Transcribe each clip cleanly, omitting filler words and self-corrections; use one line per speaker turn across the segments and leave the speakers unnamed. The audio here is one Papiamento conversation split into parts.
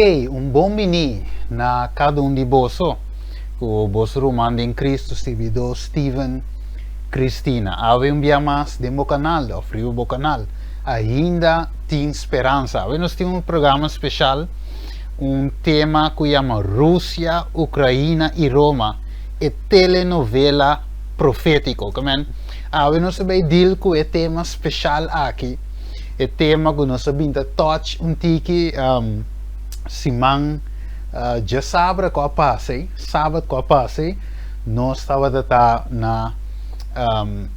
Ok, un bon bini na kada un di boso ku boso ruman den Cristo sirbidó Steven Cristina. Awe un bia mas den bo kanal òf riba bo kanal Ainda Tin Speransa. Awe nos tin un programa speshal, un tema ku yama Rusia, Ukraina i Roma, e telenovela profétiko. Ke men, awe nos ta bai deal ku e tema speshal aki. E tema ku nos a bin ta touch un tiki siman djasabra ku a pasa ei, sabat ku a pasa ei, nos tabata ta na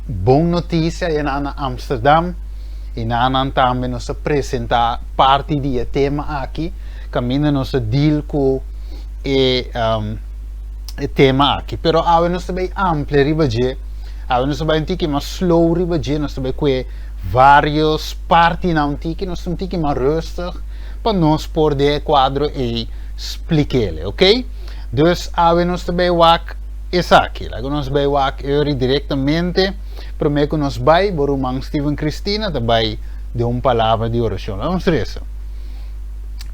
Bon Notisia ayá na Amsterdam i na nan tambe nos a presentá parti di e tema aki kaminda nos a deal ku e e tema aki. Pero awe nos ta bai amplia riba dje, awe nos ta bai un tiki mas slow riba dje, nos ta bai kue varios partinan un tiki, nos ta un tiki mas rustig pa nos por den e cuadro ey splikele, ok? Dus awe nos ta bay wak esaki. Laga nos bay wak euri directamente, prome cu nos bay, bo ruman Steven Cristina ta bay den un palabra di oracion. Laga nos reza.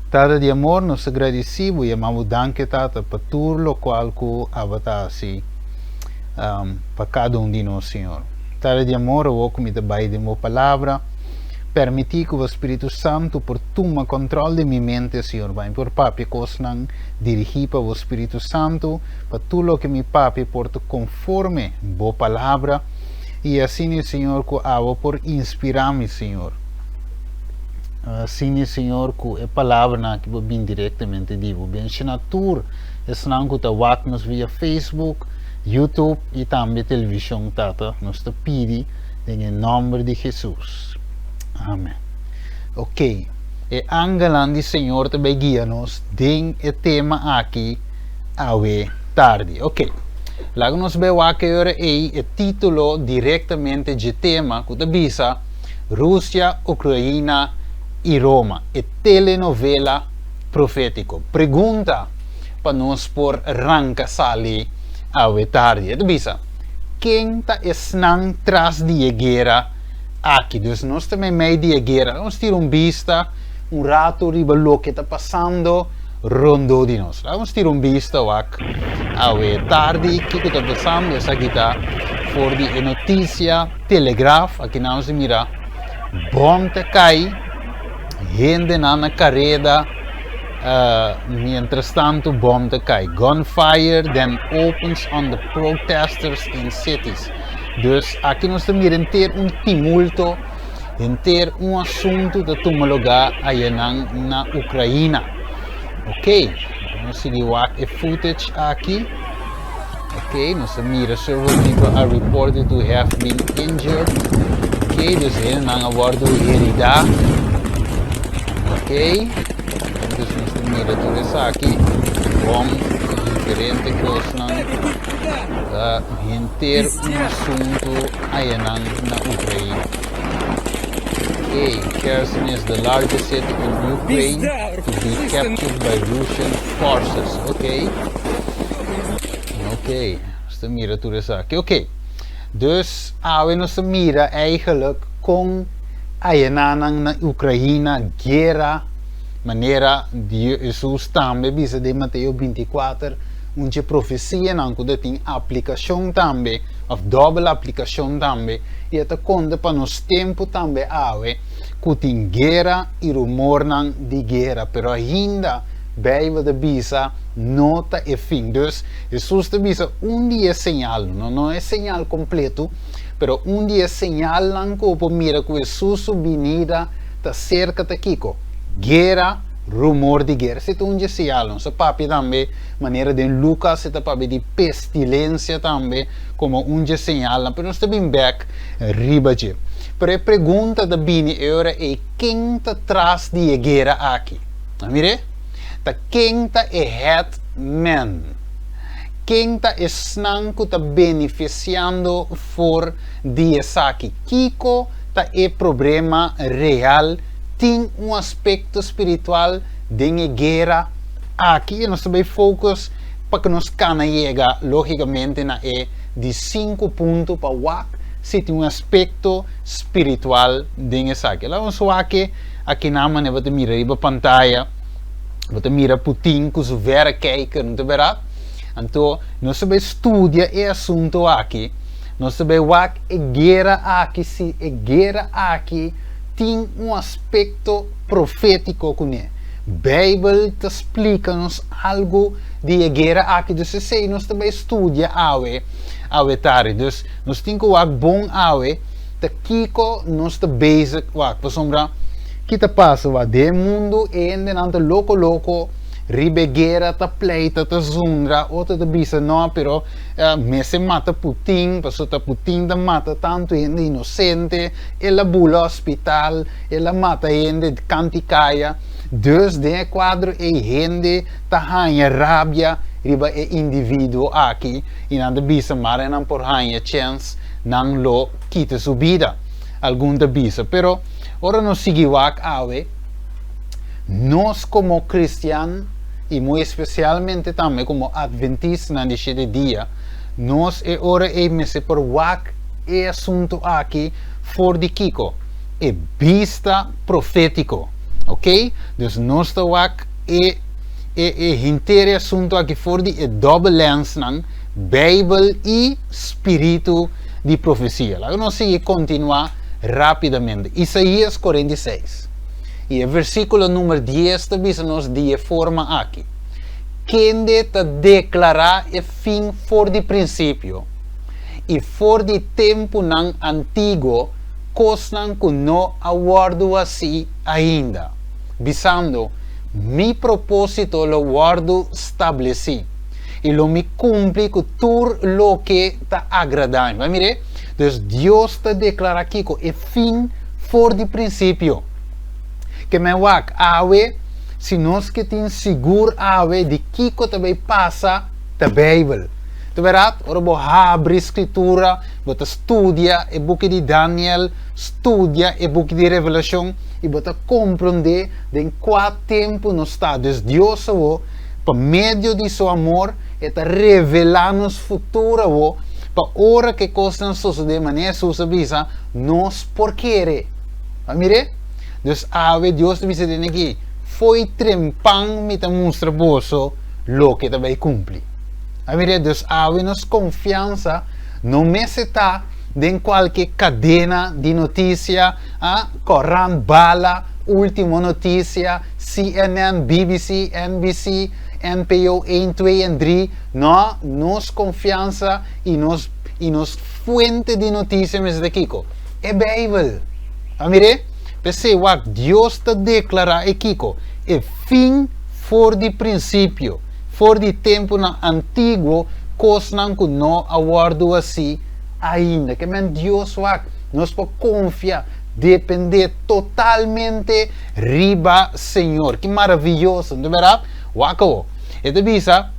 Tata di amor, nos ta gradici bo, yama bo danki, Tata, pa tur locual cu abo ta haci pa cada un di nos, Señor. Tata di amor, awor ku mi ta bai den bo palabra, permití ku bo Spiritu Santu por tuma kòntròl di mi mente, Señor. Pa mi por papia kosnan dirigí pa bo Spiritu Santu, pa tur loke mi papia por ta konforme bo palabra, i asina, Señor, ku abo por inspirá mi, Señor. Asina, Señor, ku e palabranan aki por bin direktamente di bo. Benshoná tur esnan ku ta wak nos via Facebook, YouTube i tambe televishon, Tata, nos ta pidi den e nòmber di Hesus. Amen. Ok, e angelnan di Señor ta bai guia nos den e tema aki awe tardi. Ok, laga nos bai wak e ora ei e título direktamente dje tema ku ta bisa Rusia, Ukraina i Roma, e telenovela profétiko. Pregunta pa nos por ranka sali awe tardi. E ta bisa, Ken ta esnan tras di e guera aki? Dus nos ta meimei di e guera. Nos tira un bista un rato riba loke ta pasando rondó di nos. Laga nos tira un bista wak awe tardi kiko ta pasando. Esaki ta for di e notisia Telegraaf. Aki nan nos ta mira bòm ta kai, hendenan na kareda. Mientras tanto bom ta kai. Gunfire then opens on the protesters in cities. Dus aki nos ta mira henter un tumulto, henter un asuntu ta tuma lugá ayanan na Ukraina. Ok, nos sigui wak e footage aki. Ok, nos ta mira several people are reported to have been injured. Ok, dus hendenan a wordu heridá. Ok, dus nos ta mira tur esaki. Bom, diferente kosnan. Ta henter un asuntu ayanan na Ukraina. Ok, Kherson is the largest city in Ukraine to be captured by Russian forces. Ok. Ok, nos ta mira tur esaki. Ok, dus awe nos ta mira eigenlijk kon ayenanan na Ukraina guera manera di Hesus tambe bisa den Mateo 24 un dje profesianan ku ta tin aplikashon tambe òf dòbel aplikashon tambe i e ta konta pa nos tempu tambe awe ku tin guera i rumornan di guera pero ainda Beibel ta bisa no ta e fin. Dus, Hesus ta bisa un di e señalnan, no, no e señal kompleto, pero un di e señalnan ku bo por mira ku Hesus su binida ta serka ta kiko? Guera, rumor di guera. Esei ta un di e señalnan. Nos a papia tambe manera den Lukas e ta papia di pestilensia tambe komo un di e señalnan, pero nos ta bin bèk riba dje. Pero e pregunta ta bini e ora ei, ken ta tras di e guera aki? A mir'é? Ta ken ta e head man? Ken ta esnan ku ta benefisiando for di esaki? Kiko ta e problema real? Tin un aspekto spiritual den e guera aki? I nos ta bai focus pa ku nos kana yega logikamente na e di sinku punto pa wak si tin un aspekto spiritual den esaki. Laga nos wak e. Akinan manera bo ta mira riba pantaya. Bo ta mira Putin ku su verrekijker, no ta bèrdat? Anto nos ta bai studia e asuntu aki, nos ta bai wak e guera aki si e guera aki tin un aspekto profétiko kuné. Beibel ta splika nos algu di e guera aki, dus esei nos ta bai studia awe, awe tardi. Dus nos tin ku wak bon awe ta kiko nos ta bezig wak, pasobra ki ta pasa wak den e mundu e hendenan ta loko loko riba e guera, ta pleita, ta zundra, otro ta bisa no pero mester mata Putin pasobra ta Putin ta mata tantu hende inosente, el a bula hospital, el a mata hende kanti kaya, dus den e kuadro ei hende ta haña rabia riba e individuo aki i nan ta bisa mara nan por haña chèns nan lo kita su bida, algun ta bisa. Pero ora nos sigui wak awe, nos komo kristian i muy espesialmente tambe komo atventistanan di shete dia, nos e ora ei mester por wak e asuntu aki for di kiko? E bista profétiko. Oké? Dus nos ta wak e e e henter e asuntu aki for di e dòbel lènsnan, Beibel i spiritu di profesia. Laga nos sigui kontinuá rápidamente. Isaías 46 i e versíkulo number dies ta bisa nos di e forma aki, Kende ta deklará e fin for di prinsipio, i for di tempunan antiguo kosnan ku no a wòrdu hasí ainda, bisando, Mi propósito lo wòrdu stablesí, i lo mi kumpli ku tur loke ta agradá mi. Bai mir'é? Dus Dios ta deklará kiko? E fin for di prinsipio. Ke men wak awe, si nos ke tin sigur awe di kiko ta bai pasa, ta Beibel. Ta bèrdat? Ora bo habri Skritura, bo ta studia e buki di Daniel, studia e buki di Revelashon, i bo ta komprondé den kua tempu nos ta. Dus Dios awor, pa medio di su amor, e ta revelá nos futuro awor, pa ora ku e kosnan sosodé, manera Hesus a bisa, nos por kere. A mir'é? Dus awe Dios ta bisa den aki, Fo'i trempan mi ta mustra boso loke ta bai kumpli. A mir'é? Dus awe nos konfiansa no mester ta den kualke kadena di notisia, a, korant, bala, Ultimo Noticia, CNN, BBC, NBC, NPO 1, 2 en 3. No, nos konfiansa i nos i nos fuente di notisia mester ta kiko? E Beibel. A mir'é? P'esei wak Dios ta deklará e kiko? E fin for di prinsipio, for di tempunan antiguo, kosnan ku no a wòrdu hasí ainda. Ke men Dios wak, nos por konfia, dependé totalmente riba Señor. Ki maraviyoso, no ta bèrdat? Wak awor. E ta bisa,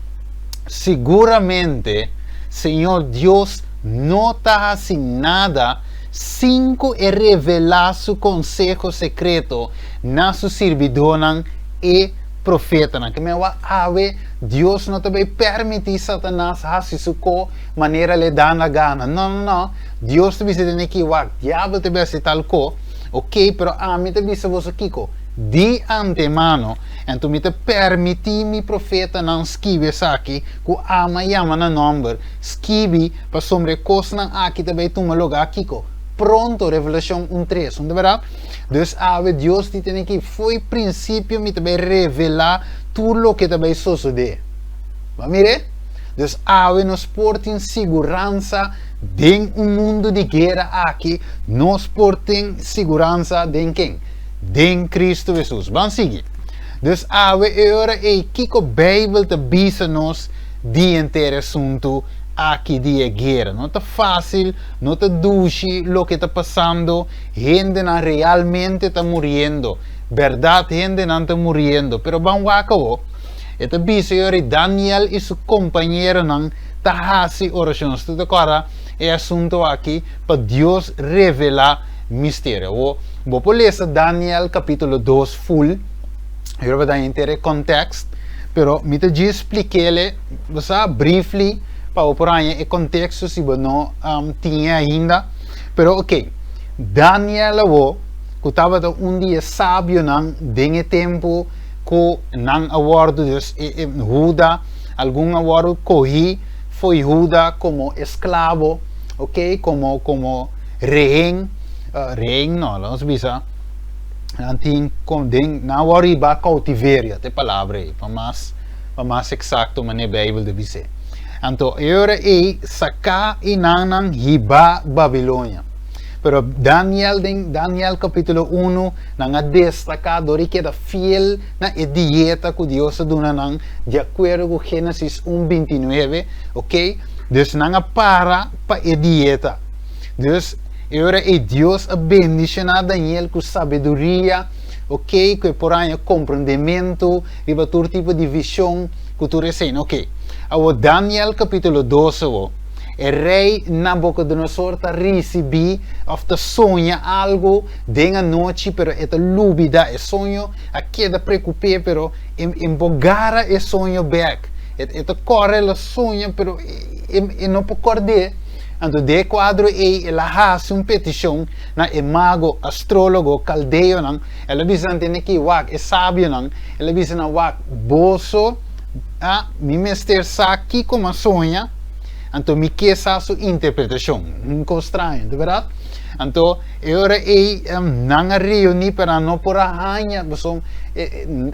Siguramente Señor Dios no ta hasi nada sin ku e revelá su konseho sekreto na su sirbidónan, e profetanan. Ke men wak awe, Dios no ta bai permití Satanas hasi su ko manera le da na gana. No, no, no. Dios ta bisa den aki, wak, diabel ta bai hasi tal ko, ok, pero ami ta bisa boso kiko? Di antemano, anto mi ta permití mi profetanan skibi esaki, ku ama yama na nòmber, skibi, pasobra e kosnan aki ta bai tuma lugá kiko? Pronto, Revelashon un tres, no ta bèrdat? Dus awe Dios di tene ki, fo'i prinsipio mi ta bai revelá tur loke ta bai sosodé. Bo a mir'é? Dus awe nos por tin siguransa den un mundu di guera aki, nos por tin siguransa den ken? Den Kristu Hesus. Ban sigui. Dus awe e ora ei kiko Beibel ta bisa nos di henter e asuntu aki di e guera? No ta fásil, no ta dushi loke ta pasando, hendenan realmente ta muriendo. Bèrdat hendenan ta muriendo, pero ban wak awo. E ta bisa e ora ei Daniel i su kompañeronan ta hasi orashon. Nos ta kòrda e asuntu aki pa Dios revelá misterio. Awor, bo por lesa Daniel kapítulo dos ful, yo lo ta henter e kòntèkst, pero mi ta djis splik'é, bo sa, briefly, pa bo por haña e konteksto si bo no tin e ainda. Pero oke, Daniel awor, ku tabata un di e sabionan den e tempu, ku nan a wòrdu, dus e Huda, algun a wòrdu kohí fo'i Huda komo esklabo, ok, komo komo rehen, rehen no, laga nos bisa, nan tin kon den, nan a wòrdu hibá koutiverio, ta e palabra ei, pa mas pa mas eksakto manera Beibel ta bis'é. Anto e ora ei saká i nan nan hibá Babilonia. Pero Daniel den Daniel kapítulo unu nan a destaká dor di keda fiel na e dieta ku Dios a duna nan di akuerdo ku Génesis un bintinuebe, ok. Dus nan a para pa e dieta. Dus e ora ei Dios a bendishoná Daniel ku sabiduria, ok, ku e por haña komprondementu riba tur tipo di vishon ku tur esei. Ok. Awor Daniel kapítulo dos awor. E rei Nabucodonosor ta risibí òf ta soña algu den anochi, pero e ta lubidá e soño, a keda preokup'é, pero e e por gara e soño bèk. E e ta kòrda el a soña, pero e e no por kòrd'é. Anto den e kuadro ei el a hasi un petishon na e mago, astrólogo, kaldeonan. El a bisa nan tene ki wak, e sabionan, el a bisa nan, Wak, boso a mi mester sa kiko mi a soña. Anto mi ke sa su interpretashon. Un kos straño, ta bèrdat? Anto e ora ei nan a reuní pero nan no por a haña, pasobra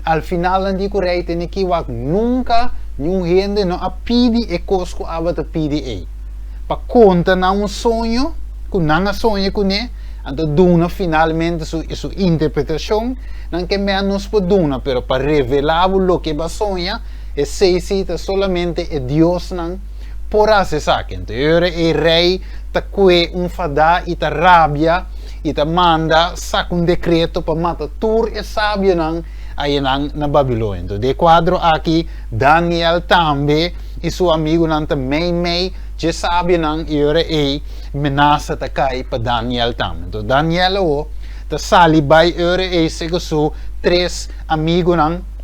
al final nan di ku rei tene ki wak nunka niun hende no a pidi e kos ku aba ta pidi ei. Pa konta nan un soño ku nan a soña kuné, anto duna finalmente su su interpretashon, nan ke mea nos por duna, pero pa revelá bo loke bo a soña, Esei sí ta solamente e diosnan por hasi esaki. Anto e ora e rei ta kue un fadá i ta rabia i ta manda saka un dekreto pa mata tur e sabionan ayanan na Babilonia. Anto den e kuadro aki Daniel tambe i su amigunan ta meimei dje sabionan i e ora ei menasa ta kai pa Daniel tambe. Anto Daniel awo ta sali bai e ora ei segun su tres amigunan.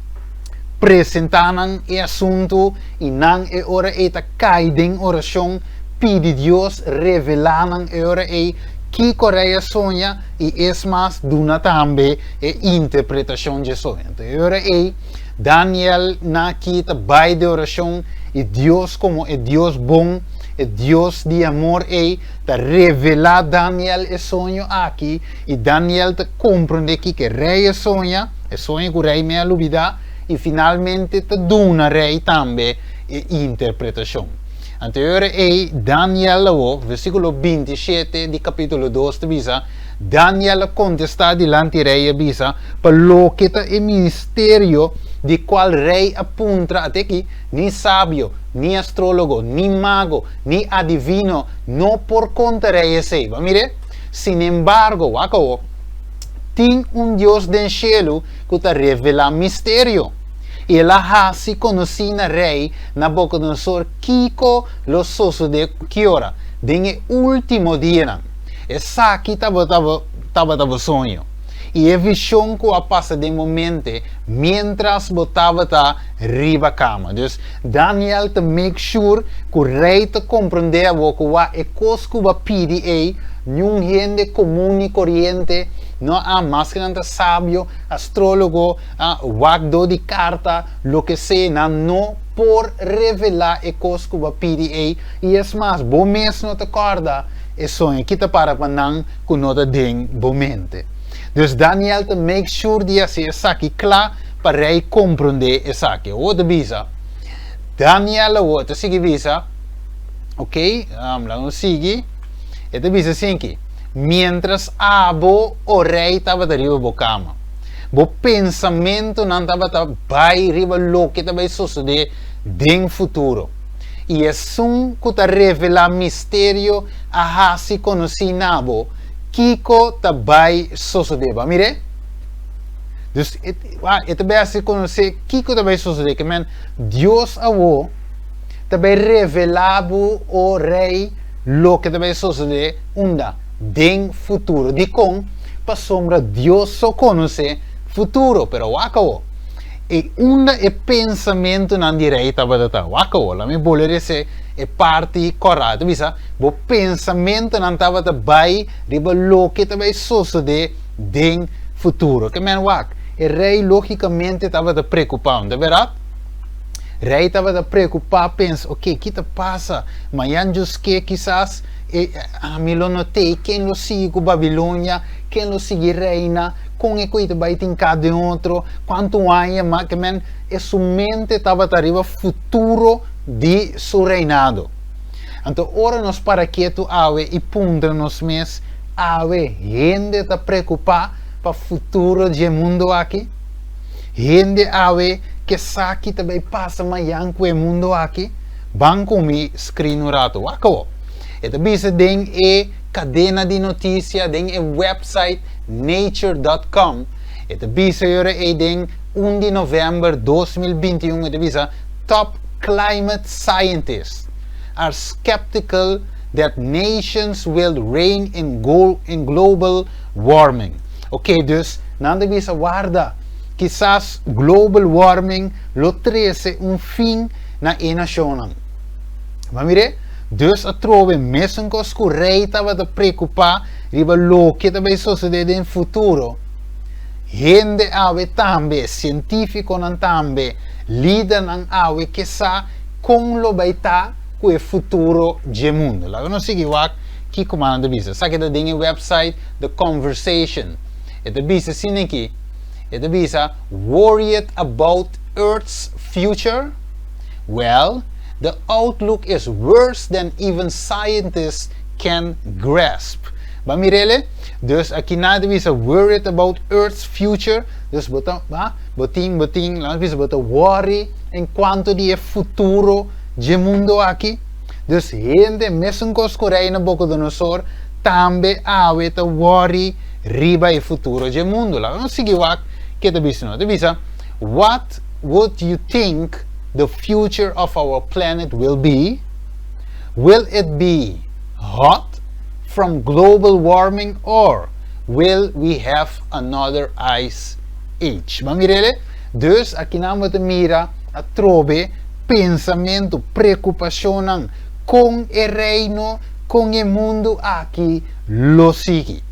Presentá nan e asuntu i nan e ora ei ta kai den orashon, pidi Dios revelá nan e ora ei kiko rei a soña i es mas duna tambe e interpretashon dje soño. Anto e ora ei Daniel na ki ta bai den orashon i Dios komo e Dios bon, e Dios di amor ei ta revelá Daniel e soño aki i Daniel ta komprondé kiko e rei a soña. E soño ku rei mei a lubidá i finalmente ta duna rei tambe e interpretashon. Anto e ora ei Daniel awor, versíkulo 27 di kapítulo 2 ta bisa, Daniel a kontestá dilanti rei i a bisa, Pa loke ta e misterio di kual rei a puntra, ate aki, ni sabio, ni astrólogo, ni mago, ni adivino no por konta rei esei. Bo a mir'é? Sinembargo, wak awor, Tin un Dios den shelu ku ta revelá misterio, i el a hasi konosí na Rei Nabukodonosor kiko lo sosodé ki ora, den e último dianan. Esaki tabata tabata bo soño, i e vishon ku a pasa den bo mente miéntras bo tabata riba kama. Dus, Daniel ta make sure ku Rei ta komprondé awor ku wak e kos ku bo a pidi ei, Niun hende komun ni koriente no a maske nan ta sabio, astrólogo, a wakdó di karta, loke sea, nan no por revelá e kos ku bo a pidi ei. I es mas, bo mes no ta kòrda e soño. Ki ta para pa nan ku no ta den bo mente? Dus Daniel ta make sure di hasi esaki kla pa rei komprondé esaki. Awor ta bisa, Daniel awor ta sigui bisa, ok, laga nos sigui. E ta bisa asinki, Miéntras abo, o rei, tabata riba bo kama, bo pensamentunan tabata bai riba loke ta bai sosodé den futuro. I esun ku ta revelá misterio a hasi konosí na bo kiko ta bai sosodé. Bo a mir'é? Dus, e ta bai hasi konosé kiko ta bai sosodé. Ke men, Dios awor ta bai revelá bo, o rei, Loke ta bai sosodé unda? Den futuro. Dikon? Pasobra Dios so konosé futuro. Pero wak awor, e unda e pensamentunan di rei tabata ta? Wak awor, laat mi bolbe resé e parti kòrá. E ta bisa, Bo pensamentunan tabata bai riba loke ta bai sosodé den futuro. Ke men wak? E rei lógikamente tabata preokupá, no ta bèrdat? Rei tabata preokupá, pensa, Ok, ki ta pasa? Mañan djuské kisas e ami lo no t'ei, ken lo sigui ku Babilonia? Ken lo sigui reina? Kon e koi ta bai tin ka den otro? Kuantu aña mas? Ke men e su mente tabata riba futuro di su reinado. Anto ora nos para ketu awe i puntra nos mes, Awe hende ta preokupá pa futuro dje mundu aki? Hende awe ke sa ki ta bai pasa mañan ku e mundu aki? Ban ku mi skrin un ratu. Wak awor. E ta bisa den e kadena di notisia, den e website nature dot com, e ta bisa yora ei den un di novèmber 2021, e ta bisa, Top climate scientists are skeptical that nations will rein in in global warming. Ok, dus nan ta bisa warda, kisas global warming lo trese un fin na e nashonnan. Bo mire? Dus atrobe mesun kos ku rei tabata preokupá riba loke ta bai sosodé den futuro, hende awe tambe, sientífikonan tambe, lidernan awe ke sa kon lo bai ta ku e futuro dje mundu. Laga nos sigui wak kiko mas nan ta bisa. Esaki ta den e website The Conversation. E ta bisa asina aki, e ta bisa, Worried about Earth's future? Well, the outlook is worse than even scientists can grasp. Ba mirele? Dus aki nan ta bisa worried about Earth's future, dus bo ta, ba, bo tin, bo tin, laga nos bisa bo ta worry en cuanto di e futuro dje mundo aki. Dus hende, mesun cos cu Rey Nabucodonosor, tambe awe ta worry riba e futuro dje mundo. Laga nos sigui wak ke ta bisa no. Ta bisa, What would you think the future of our planet will be? Will it be hot from global warming or will we have another ice age? Bo a mir'el? Dus akinan bo ta mira atrobe pensamentu, preokupashonnan kon e reino, kon e mundu aki lo sigui.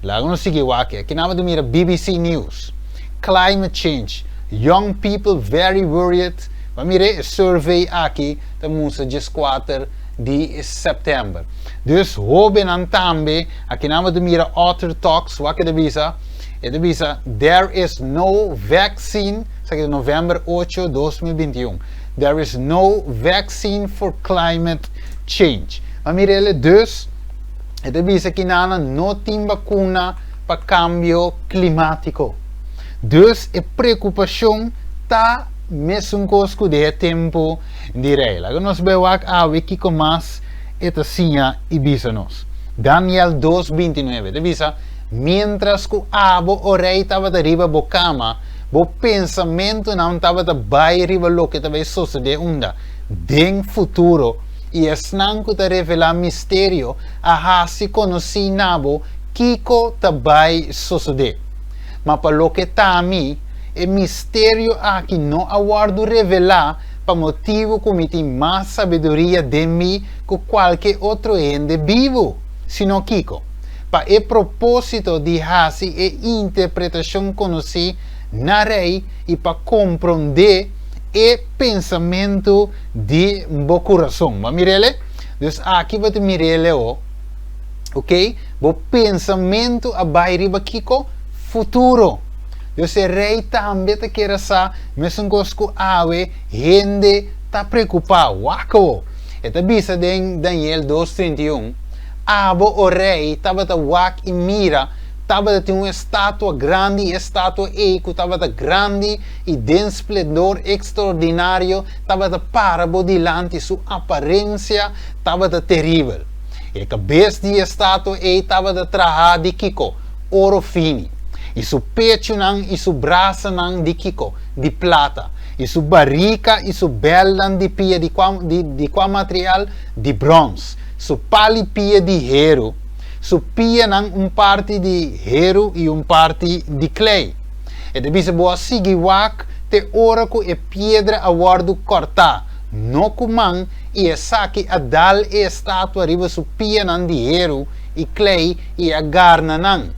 Laga nos sigui wak. Akinan bo ta mira BBC News. Climate change, young people very worried. Bo a mira e survey aki ta mustra 14 di sèptèmber. Dus hóbennan tambe, akinan bo ta mira Author Talks, wak e ta bisa? E ta bisa, There is no vaccine, esaki ta novèmber 8, 2021, There is no vaccine for climate change. Bo a mira el? Dus e ta bisa kinanan no tin bakuna pa kambio klimátiko. Dus e preokupashon ta mesun kos ku den e tempu di rei. Laga nos bai wak awe kiko mas e ta siña i bisa nos. Daniel 2, 29 ta bisa, Miéntras ku abo, o rei, tabata riba bo kama, bo pensamentunan tabata bai riba loke ta bai sosodé unda? Den futuro. I esnan ku ta revelá misterio a hasi konosí na bo kiko ta bai sosodé. Ma pa loke ta mi, e misterio aki no a wòrdu revelá pa motibu ku mi tin mas sabiduria den mi ku kualke otro hende bibu, sino kiko? Pa e propósito di hasi e interpretashon konosí na rei i pa komprondé e pensamentu di bo kurason. Bo a mir'el? Dus aki bo ta mir'el awo. Ok, bo pensamentu a bai riba kiko? Futuro. Dus e rei tambe ta kere sa mesun kos ku awe hende ta preokupá. Wak awo. E ta bisa den Daniel 2, 31, Abo, o rei, tabata wak i mira, tabata tin un estatua grandi, i e estatua ei ku tabata grandi i den splendor ekstraordinario tabata para bo dilanti, su aparensia tabata teribel. E kabes di e statua ei tabata trahá di kiko? Oro fini. I su pechunan i su brasanan di kiko? Di plata. I su barika i su bèlnan di pia di kua, di, di kua material? Di bròns. Su pal i pia di heru, su pianan un parti di heru i un parti di klei. E ta bisa bo a sigui wak te ora ku e piedra a wòrdu kòrtá, no ku man, i esaki a dal e estatua riba su pianan di heru i klei i a garna nan.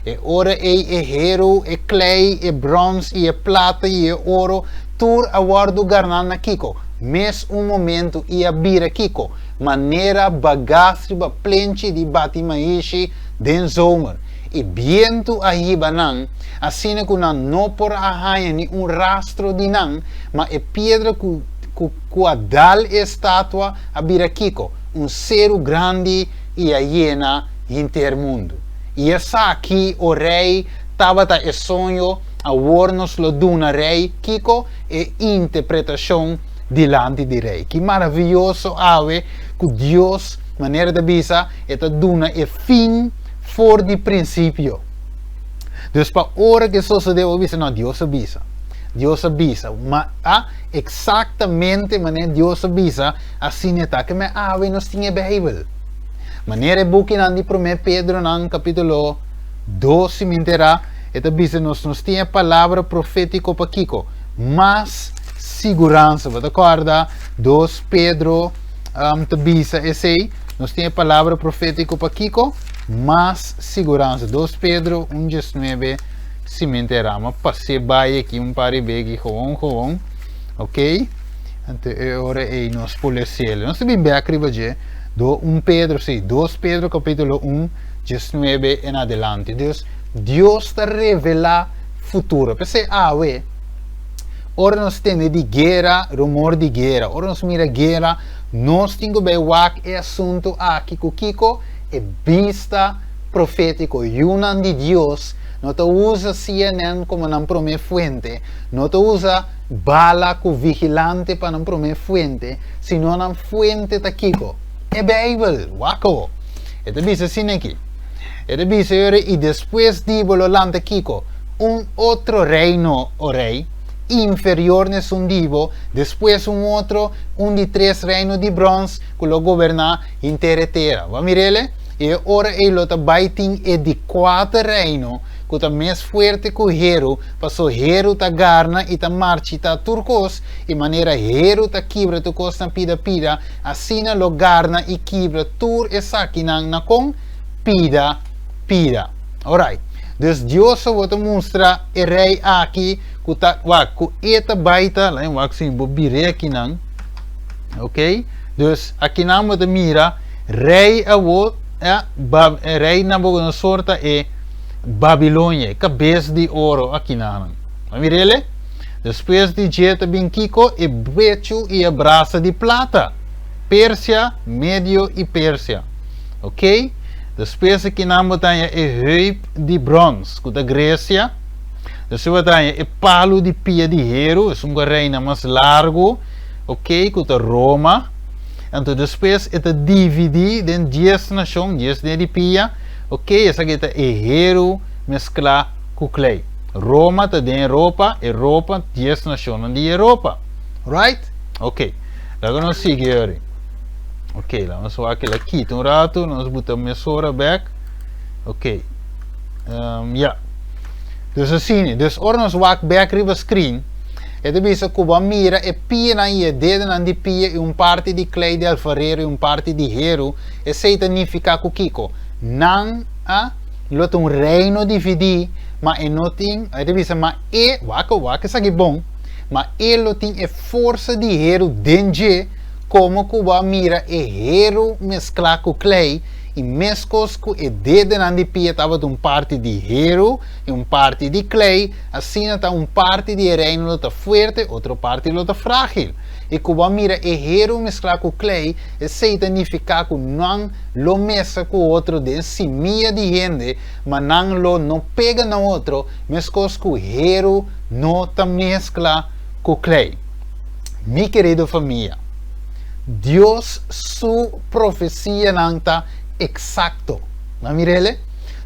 E ora ei e heru, e klei, e bròns i e plata i e oro, tur a wòrdu garná na kiko? Mes un momentu i a bira kiko? Manera bagas riba plenchi di bati maishi den zomer. I bientu a hiba nan, asina ku nan no por a haña ni un rastro di nan, ma e piedra ku ku ku a dal e estatua a bira kiko? Un seru grandi i a yena henter mundu. I esaki, o rei, tabata e soño, awor nos lo duna rei kiko? E interpretashon dilanti di rei. Ki maravioso awe ku Dios, manera ta bisa, e ta duna e fin for di prinsipio. Dus pa ora ku e sosodé, bo bisa, No, Dios a bisa. Dios a bisa. Ma a eksaktamente manera Dios a bisa, asina e ta. Ke men awe nos tin e Beibel. Manera e bukinan di Promé Pedronan kapítulo 2 si mi enterá, e ta bisa nos nos tin e palabra profétiko pa kiko? Mas siguransa. Bo ta kòrda 2 Pedro um, ta bisa esei? Nos tin e palabra profétiko pa kiko? Mas siguransa. 2 Pedro 1:19 si mi enterá. Ma pasé bai aki un par di beki gewoon gewoon. Ok? Anto e ora ei nos por les'el. Nos ta bin bèk riba dje. Do un Pedro, sí, 2 Pedro capítulo 1, 19 en adelante. Dus, Dios ta revelá futuro. P'esei awe, ora nos tende di guera, rumor di guera, ora nos mira guera, nos tin ku bai wak e asuntu aki ku kiko? E bista profétiko. Yunan di Dios no ta usa CNN komo nan promé fuente, no ta usa bala ku vigilante pa nan promé fuente, sino nan fuente ta kiko? E Beibel! Wak awo. E ta bisa asina aki. E ta bisa yora, I despues di bo lo lanta kiko? Un otro reino, o rei, inferior na esun di bo, despues un otro, un di tres reino di brons, ku lo goberná henter e tera. Bo a mir'el? I e ora ei lo ta bai tin e di kuater reino, ku ta mes fuerte ku heru, paso heru ta garna i ta marchitá tur kos, I manera heru ta kibra tur kos na pida pida, asina lo garna i kibra tur esakinan na kon? Pida pida. Orait. Dus Dios awor ta mustra e rei aki ku ta, wak, ku e ta bai ta, laat wak si bo bir'é akinan. Ok? Dus akinan bo ta mira rei awor, ja, ba, rei Nabucodonosor ta e Babilonia, e kabes di oro akinanan. A mir'é? Despues di dje ta bin kiko? E bechu i e brasa di plata. Persia, Medio i Persia. Ok? Despues akinan bo ta haña e heup di brons, ku ta Gresia. Despues bo ta haña e palu di pia di heru, esun ku a reina mas largu, ok, ku ta Roma. Anto despues e ta dividí den dies nashon, dies dia di pia, ok, esaki ta e heru mesklá ku klei. Roma ta den Europa, Europa, dies nashonnan di Europa. Right? Ok. Laga nos sigui ori. Ok, laga nos wak la kita un ratu, nos buta mesora bek. Ok. Um, ja. Dus asina, dus ora nos wak bek riba screen, e ta bisa ku bo mira e pianan i e dedenan di pia i un parti di klei di alfarero i un parti di heru, esei ta nifiká ku kiko? Nan a Lo ta un reino dividí, ma e no tin, e ta bisa, ma e, wak, wak esaki bon, ma e lo tin e forsa di heru den dje, komo ku bo a mira e heru mesklá ku klei, i meskos ku e dedenan di pia tabata un parti di heru i un parti di klei, asina ta un parti di e reino lo ta fuerte, otro parti lo ta frágil. I ku bo a mira e heru mesklá ku klei, esei ta nifiká ku nan lo mesa ku otro den simia di hende, ma nan lo no pega na otro, meskos ku heru no ta meskla ku klei. Mi kerido famia, Dios su profesianan ta eksakto. Nan mir'el?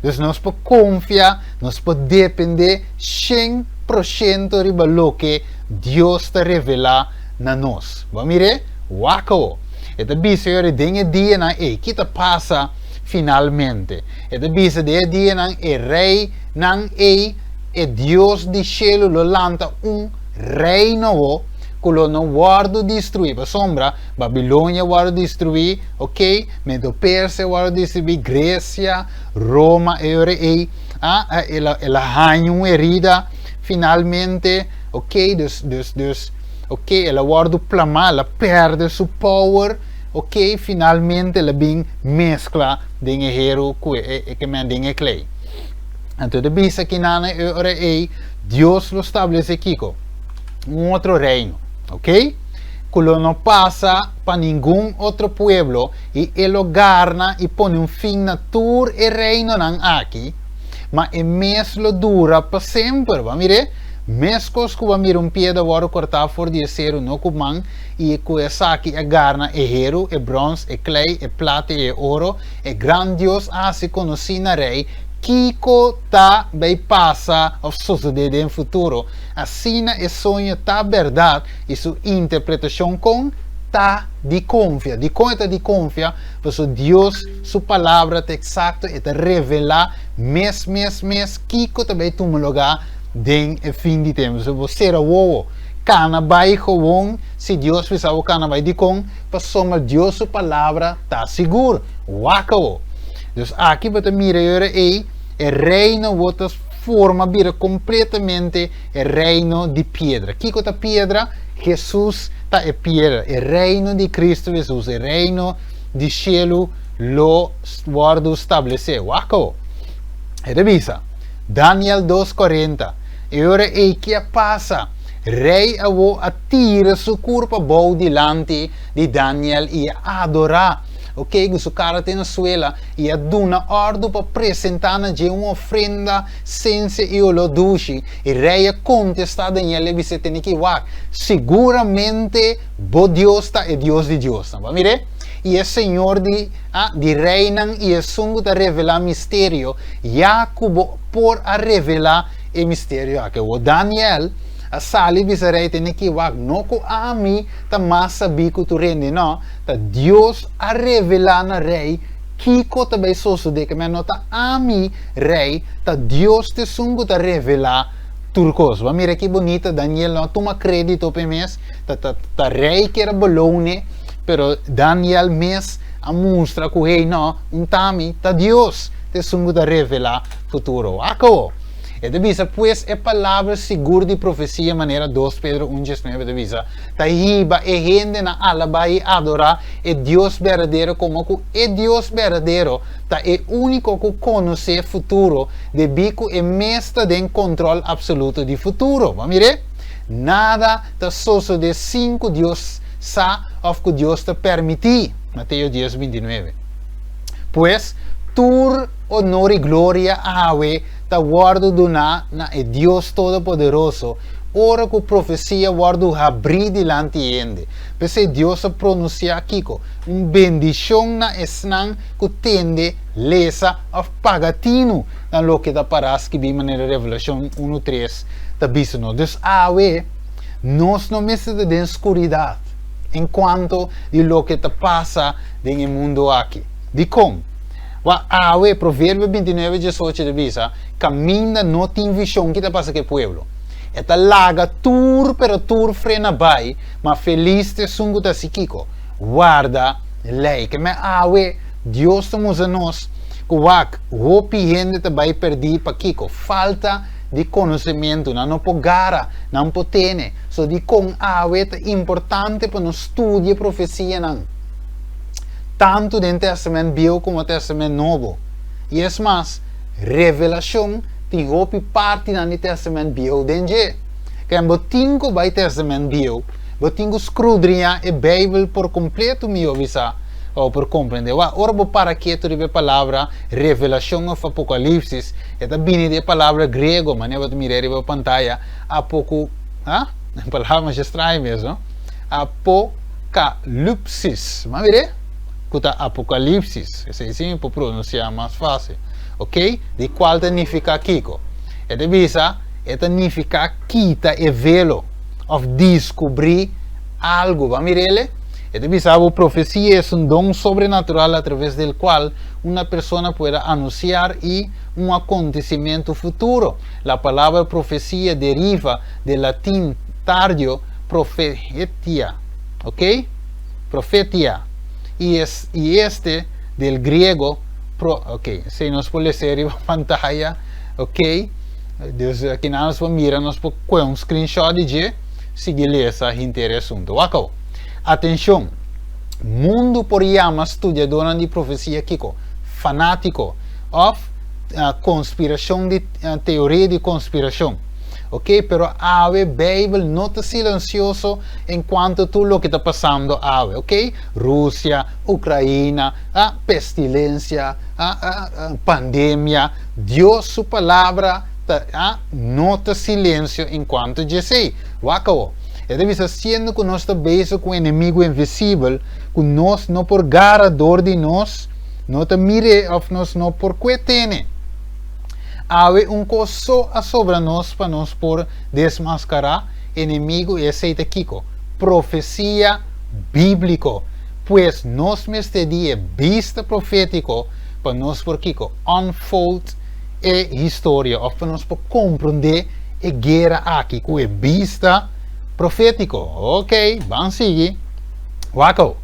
Dus nos por konfia, nos por dependé 100% riba loke Dios ta revelá na nos. Bo a mir'é? Wak awo. E ta bisa yori den e dianan ei, ki ta pasa finalmente? E ta bisa den e dianan e reinan ei, e Dios di shelu lo lanta un rei nobo ku lo no wòrdu destruí. Pasobra Babilonia wòrdu destruí, ok, Medo-Persia wòrdu destruí, Gresia, Roma e ora ei. Ah, el a haña un herida finalmente, ok, dus, ok, el a wòrdu plamá, el a pèrdè su power, ok, finalmente el a bin meskla den e heru ku e ke men den e klei. Anto e ta bisa kinan e ora ei, Dios lo stablesé kiko? Un otro reino, ok, ku lo no pasa pa ningun otro pueblo, i e lo garna i pone un fin na tur e reinonan aki, ma e mes lo dura pa semper. Bo a mir'é? Meskos ku bo a mira un piedra wòrdu kòrtá for di e seru no ku man, i ku esaki a garna e heru, e bròns, e klei, e plata i e oro, e gran Dios a hasi konosí na rei kiko ta bai pasa òf sosodé den futuro. Asina e soño ta bèrdat i su interpretashon kon ta di konfia. Dikon e ta di konfia? Pasobra Dios su Palabra ta eksakto, e ta revelá mes mes mes kiko ta bai tuma lugá den e fin di tempu. So bo sera wowo, kana bai gewon si Dios bisa bo kana bai. Dikon? Pasobra Dios su Palabra ta sigur. Wak awo. Dus aki bo ta mira e ora ei, e reino bo ta forma bira kompletamente e reino di piedra. Kiko ta piedra? Hesus ta e piedra. E reino di Kristu Hesus, e reino di shelu lo wòrdu stablesé. Wak awo. E ta bisa, Daniel 2:40, E ora ei ke a pasa? Rei awo a tira su kurpa bou dilanti di Daniel i a adorá. Ok, ku su kara te na suela, i a duna òrdu pa presentá na dje un ofrenda sensia i oló dushi. I rei a kontestá Daniel i a bis'é, Tene ki wak, siguramente bo Dios ta e Dios di diosnan. Bo a mir'é? I e Señor di, ah, di reinan i esun ku ta revelá misterio, ya ku bo por a revelá e misterio aki. Awor Daniel a sali bisa rei, Tene ki wak, no ku ami ta mas sabí ku tur hende, no, ta Dios a revelá na rei kiko ta bai sosodé, ke men no ta ami, rei, ta Dios ta esun ku ta revelá tur kos. Bo a mira ki bunita, Daniel no a tuma krédito pa e mes, ta ta ta rei kier a beloun'é, pero Daniel mes a mustra ku, hey, no, un ta ami, ta Dios ta esun ku ta revelá futuro. Wak awo! E ta bisa, pues, e palabra sigur di profesia manera 2 Pedro 1 19 ta bisa, ta hiba e hendenan alabá i adorá e Dios berdadero komo ku e Dios berdadero ta e úniko ku konosé futuro debí ku e mes ta den kontrol apsoluto di futuro. Bo a mir'é? Nada ta sosodé sin ku Dios sa òf ku Dios ta permití. Mateo 10, 29. Pues, tur onor i gloria awe ta wòrdu duná na e Dios Todopoderoso ora ku profesia wòrdu habrí dilanti hende. P'esei Dios a pronunsiá kiko? Un bendishon na esnan ku tende, lesa òf paga tinu na loke ta pará skibí manera Revelashon unu tres ta bisa nos. Dus awe nos no mester ta den skuridat en kuanto di loke ta pasa den e mundu aki. Dikon? Wak, awe Proverbio 29 18 ta bisa, Kaminda no tin vishon, ki ta pasa ku e pueblo? E ta laga tur, pero tur frena bai, ma felis ta esun ku ta hasi kiko? Warda lei. Ke men awe Dios ta mustra nos ku wak, hopi hende ta bai pèrdí pa kiko? Falta di konosementu. Nan no por gara, nan por tene. So dikon awe ta importante pa nos studia profesianan, tantu den Tèstamènt Bieu komo Tèstamènt Nobo. I es mas, Revelashon tin hopi partinan di Tèstamènt Bieu den dje. Ken bo tin ku bai Tèstamènt Bieu, bo tin ku skrudriñá e Beibel por kompletu, mihó bisá, pa bo por komprendé. Wak, ora bo para ketu riba e palabra Revelashon òf Apokalipsis, e ta bini di e palabra griego, manera bo ta mira ei riba pantaya, apoku, ha? E palabra masha straño mes, no? Apokalupsis. Bo a mir'é? Ku ta Apokalipsis. Esei si mi por pronunsiá mas fásil. Ok? Di kual ta nifiká kiko? E ta bisa, e ta nifiká kita e velo òf diskubrí algu. Bo a mir'el? E ta bisa bo profesia es un don sobrenatural a traves del kual una persona pueda anunsiar i un akontesimentu futuro. La palabra profesia deriva del latin tardio profetia. Ok? Profetia. I es i este del griego pro ok, esei nos por lesa riba pantaya. Ok, dus akinan nos por mira, nos por kohe un screenshot di dje, sigui lesa henter e asuntu. Wak awo. Atenshon! Mundu por yama studiadónan di profesia kiko? Fanátiko òf konspirashon di teoria di konspirashon. Ok, pero awe Beibel no ta silensioso en kuanto tur loke ta pasando awe. Ok, Rusia, Ukraina, pestilensia, pandemia, Dios su palabra ta no ta silensio en kuanto djesei. Wak awo. E ta bisa siendo ku nos ta bezig ku un enemigu invisibel ku nos no por gara dor di nos no ta mir'é òf nos no por kue tene. Awe un kos so a sobra nos pa nos por desmaskará enemigu i esei ta kiko? Profesia bíbliko. Pues nos mester di e bista profétiko pa nos por kiko? Unfold e historia òf pa nos por komprondé e guera aki ku e bista profétiko. Ok, ban sigui. Wak awo.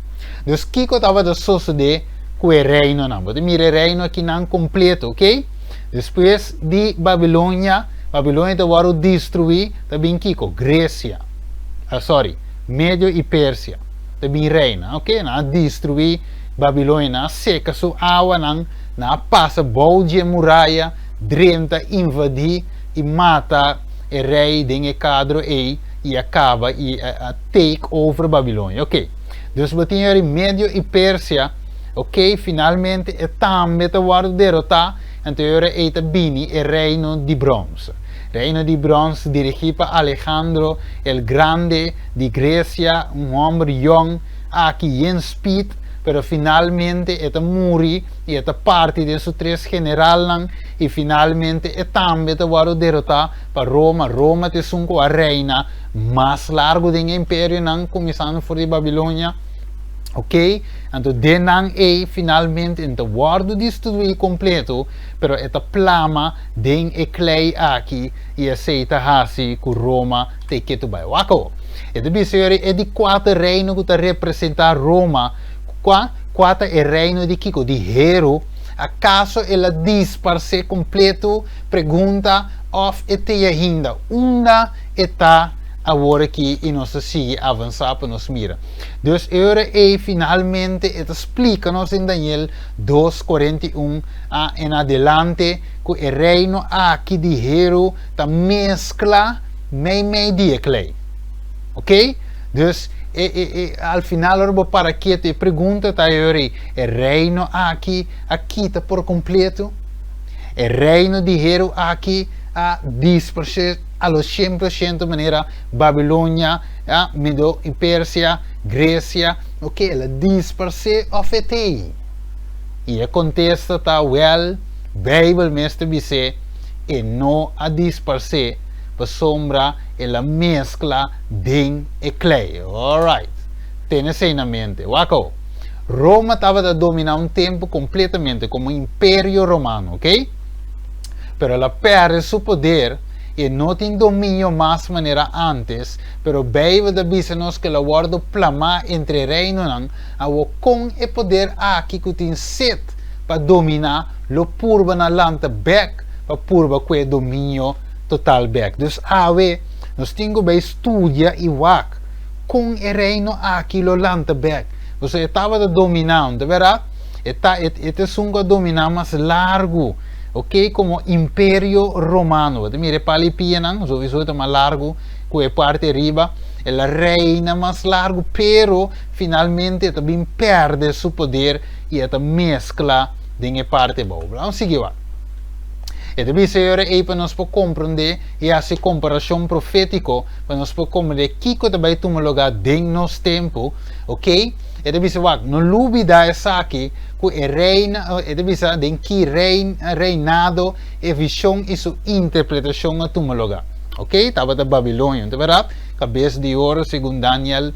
Dus kiko tabata sosodé ku e reinonan? Bo ta mira e reino akinan kompleto, ok? Despues di Babilonia, Babilonia ta wòrdu destruí, ta bin kiko? Gresia. Ah, sorry, Medio i Persia ta bin reina, ok? Nan a destruí Babilonia, nan a seka su awanan, nan a pasa bou dje muraya, drenta, invadí i mata e rei den e kadro ei i a kaba i a take over Babilonia. Ok. Dus bo tin yori Medio i Persia, ok, finalmente e tambe ta wòrdu derotá, anto e ora ei ta bini e reino di brons. Reino di brons dirigí pa Alejandro el Grande di Gresia, un hòmber yòn aki yen speed, pero finalmente e ta muri i e ta parti den su tres generalnan i finalmente e tambe ta wòrdu derotá pa Roma. Roma ta esun ku a reina mas largu den e imperionan, kuminsando for di Babilonia. Ok, anto den nan ei finalmente e ta wòrdu destruí kompleto, pero e ta plama den e klei aki i esei ta hasi ku Roma ta e ketu bai. Wak awor. E ta bisa yori e di kuater reino ku ta representá Roma, kua? Kua ta e reino di kiko? Di heru. Akaso el a disparsé kompleto? Pregunta, òf e t'ei ainda? Unda e ta awor aki? I nos ta sigui avansá pa nos mira. Dus e ora ei finalmente e ta splika nos den Daniel dos, 41 a en adelante ku e reino aki di heru ta meskla meimei di e klei. Ok? Dus e, e, e, al final ora bo para ketu e pregunta ta e ora ei, e reino aki a kita por kompleto? E reino di heru aki a dispersé a lo 100% manera Babilonia, a Medo i Persia, Grecia, ok, el a disparsé òf e t'ei? I e kontesta ta, wèl, Beibel mes ta bis'é, e no a disparsé, pasobra el a meskla den e klei. Alright. Tene esei na mente. Wak awo. Roma tabata dominá un tempu kompletamente komo Imperio Romano, ok? Pero el a pèrdè su poder i e no tin dominio mas manera ántes, pero Beibel ta bisa nos ku el a wòrdu plamá entre e reinonan. Awor, kon e poder aki ku tin set pa dominá lo purba na lanta bèk pa purba ku e dominio total bèk? Dus awe nos tin ku bai studia i wak kon e reino aki lo lanta bèk. Pasobra e tabata dominá, no ta bèrdat? E ta e ta esun ku a dominá mas largu. Ok, komo Imperio Romano. Bo ta mira e pala i pianan, sowiso ta mas largu ku e parti ariba. El a reina mas largu, pero finalmente e ta bin pèrdè su poder i e ta meskla den e parti abou. Ban sigui wak. E ta bisa e ora ei pa nos por komprondé i hasi komparashon profétiko pa nos por komprondé kiko ta bai tuma lugá den nos tempu. Ok, e ta bisa wak, no lubidá esaki. Ku e reina, e ta bisa den ki reinado e vishon i su interpretashon a tuma lugá. Ok, tabata Babilonia, no ta bèrdat? Kabes di oro, segun Daniel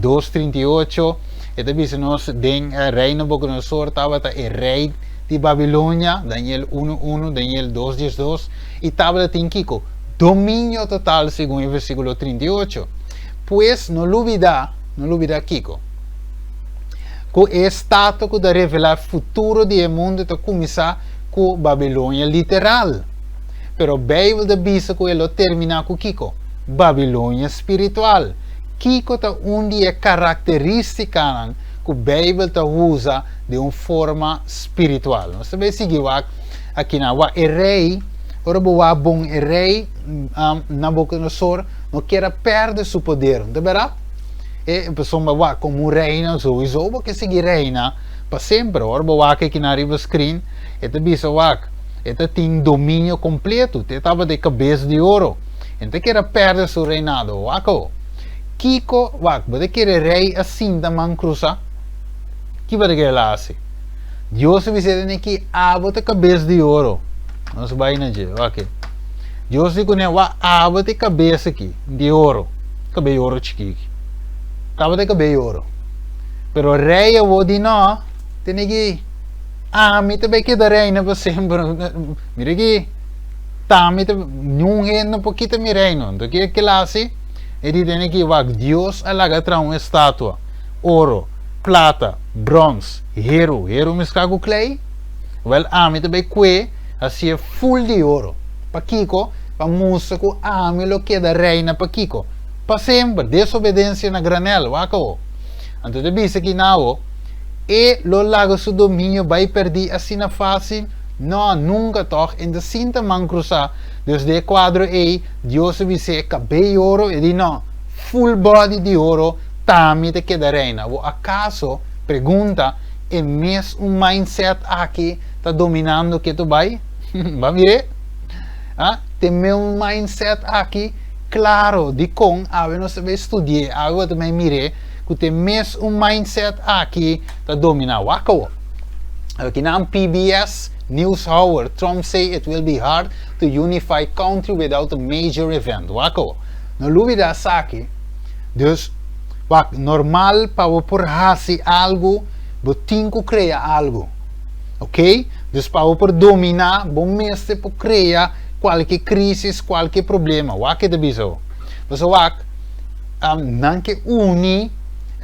dos 38, e ta bisa nos den rei Nabucodonosor tabata e rei di Babilonia, Daniel unu unu, Daniel dos 12, i tabata tin kiko? Dominio total, segun e versíkulo 38. Pues no lubidá, no lubidá kiko? Ku e estatua ku ta revelá futuro di e mundu ta kuminsá ku Babilonia literal. Pero Beibel ta bisa ku e lo terminá ku kiko? Babilonia spiritual. Kiko ta un di e karakterístikanan ku Beibel ta usa den un forma spiritual? Nos ta bai sigui wak akinan. Wak e rei, ora bo wak bon e rei Nabucodonosor no kier a pèrdè su poder, no ta bèrdat? E pasobra wak komo un reina souiso bo ke sigui reina pa semper. Ora bo wak akinan riba screen e ta bisa wak e ta tin dominio kompleto, te tabata e kabes di oro. E no ta kier a pèrdè su reinado. Wak awo. Kiko, wak, bo ta kere rei a sinta man krusá? Ki bo ta kere el a hasi? Dios a bis'é tene ki abo ta kabes di oro. Nos bai na dje, wak. Dios di kuné, wak, abo ta e kabes aki di oro, kabes di oro chikí aki. Tabata e kabes di oro. Pero rei awo di no, tene ki ami ta bai keda reina pa semper. Mira aki, t'ami ta, niun hende no por kita mi reino. Anto ke el a hasi? E di tene ki wak Dios a laga traha un estatua, oro, plata, brons, heru, heru mesclá cu klei. Wel, ami ta bai cue hacié full di oro. Pakico? Pa mustra cu ami lo keda reina pakico? Pa semper. Desobedencia na granel. Wak awo. Anto ta bisa ki na awo, e lo laga su dominio bai perdí asina fácil? No, nunca toch. E ta sinta man cruzá. Dus den e cuadro ei, Dios a bis'é, Kabei oro? E di, No, full body di oro, t'ami ta keda reina. Bo akaso, pregunta, e mes un mindset aki ta dominando ketu bai? Bo a mir'é? Ha? T'e mes mindset aki? Klaro, dikon awe nos ta bai studi'é, awe bo ta bai mir'é ku t'e mes un mindset aki ta dominá. Wak awo. Akinan PBS NewsHour, Trump say it will be hard to unify country without a major event. Wak awo. No lubida esaki. Dus, wak, normal pa bo por hasi algu, bo tin ku krea algu. Ok? Dus pa bo por dominá, bo mester por krea kualke krisis, kualke problema. Wak ke ta bisa bo. Pasobra wak, nan ke uni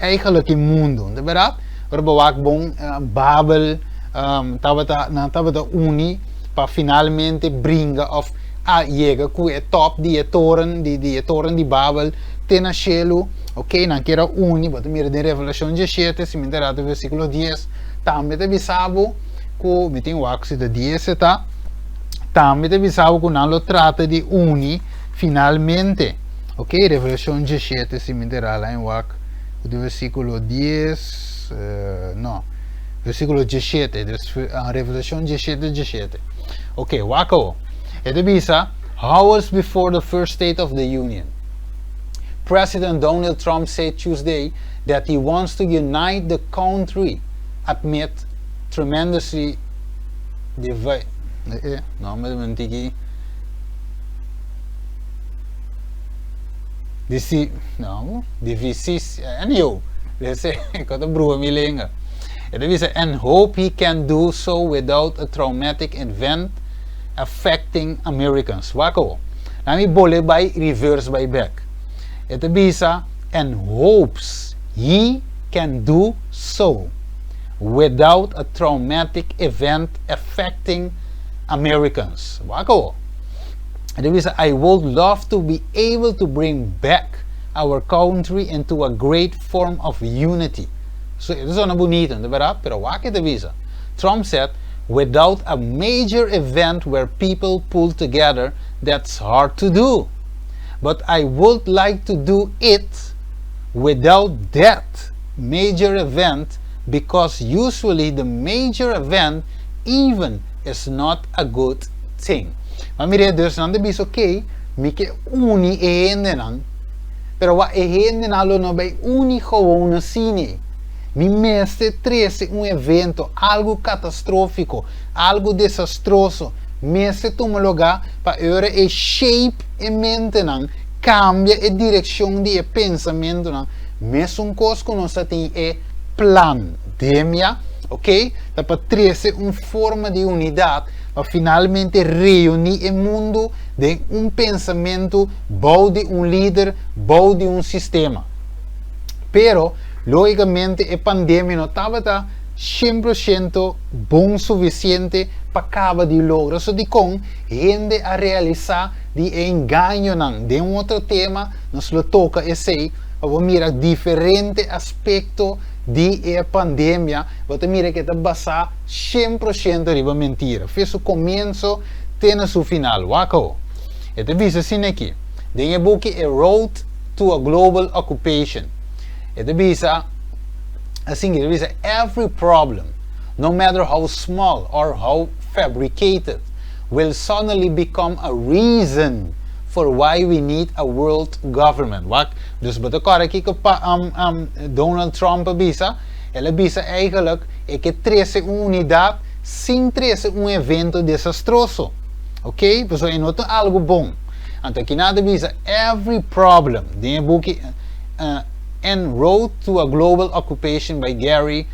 eigenlijk e mundu, no ta bèrdat? Ora bo wak bon, Babel tabata, nan tabata uni pa finalmente bringa òf a yega ku e tòp di e toren, di e toren di Babel te na shelu. Ok, nan kier a uni, bo ta mira den Revelashon diesshete, si mi ta erá ta versíkulo dies, tambe ta bisa bo ku, mi tin wak si ta dies e ta, tambe ta bisa bo ku nan lo trata di uni finalmente. Ok, Revelashon diesshete, si mi ta erá, lain wak ku di versíkulo dies, no, versíkulo diesshete, dus Revelashon diesshete, diesshete. Ok, wak awo. E ta bisa, Hours before the first State of the Union. President Donald Trump said Tuesday that he wants to unite the country amid tremendously divi eh, no me mentiki disi no divisis anyhow lese kota bruha mi lenga e ta bisa and hope he can do so without a traumatic event affecting Americans. Wak awo. Na mi bole bai reverse bai bek. E ta bisa and hopes he can do so without a traumatic event affecting Americans. Wak awo. E ta bisa I would love to be able to bring back our country into a great form of unity. So e ta sona bunito, no ta berdad? Pero wak e ta bisa. Trump said without a major event where people pull together that's hard to do but I would like to do it without that major event because usually the major event even is not a good thing. Ma mira dus nan ta bisa ok mi ke uni e hendenan pero wak e hendenan lo no bay uni gewoon asina. Mi mester trese un evento, algu katastrófiko, algu desastroso, mester tuma lugá pa e ora ei shape e mentenan, kambia e direkshon di e pensamentunan. Mesun kos ku nos ta tin e plan demia, ok, ta pa trese un forma di unidat pa finalmente reuní e mundu den un pensamentu bou di un lider, bou di un sistema. Pero, lógicamente e pandemia no tabata 100% bon sufisiente pa kaba di logra. So dikon hende a realisá di e engañonan. Den un otro tema nos lo toka esei pa bo mira diferente aspekto di e pandemia. Bo ta mira ku e ta basá 100% riba mentira, for su komienso te na su final. Wak awo. E ta bisa asina aki den e buki A Road to a Global Occupation. E ta bisa asina, e ta bisa: "Every problem, no matter how small or how fabricated, will suddenly become a reason for why we need a world government." Wak, dus bo ta kòrda kiko pa Donald Trump a bisa? El a bisa eigenlijk e ke trese un unidat sin trese un evento desastroso. Ok? Pasobra e no ta algu bon. Anto aki nan ta bisa every problem den e buki En Road to a Global Occupation by Gary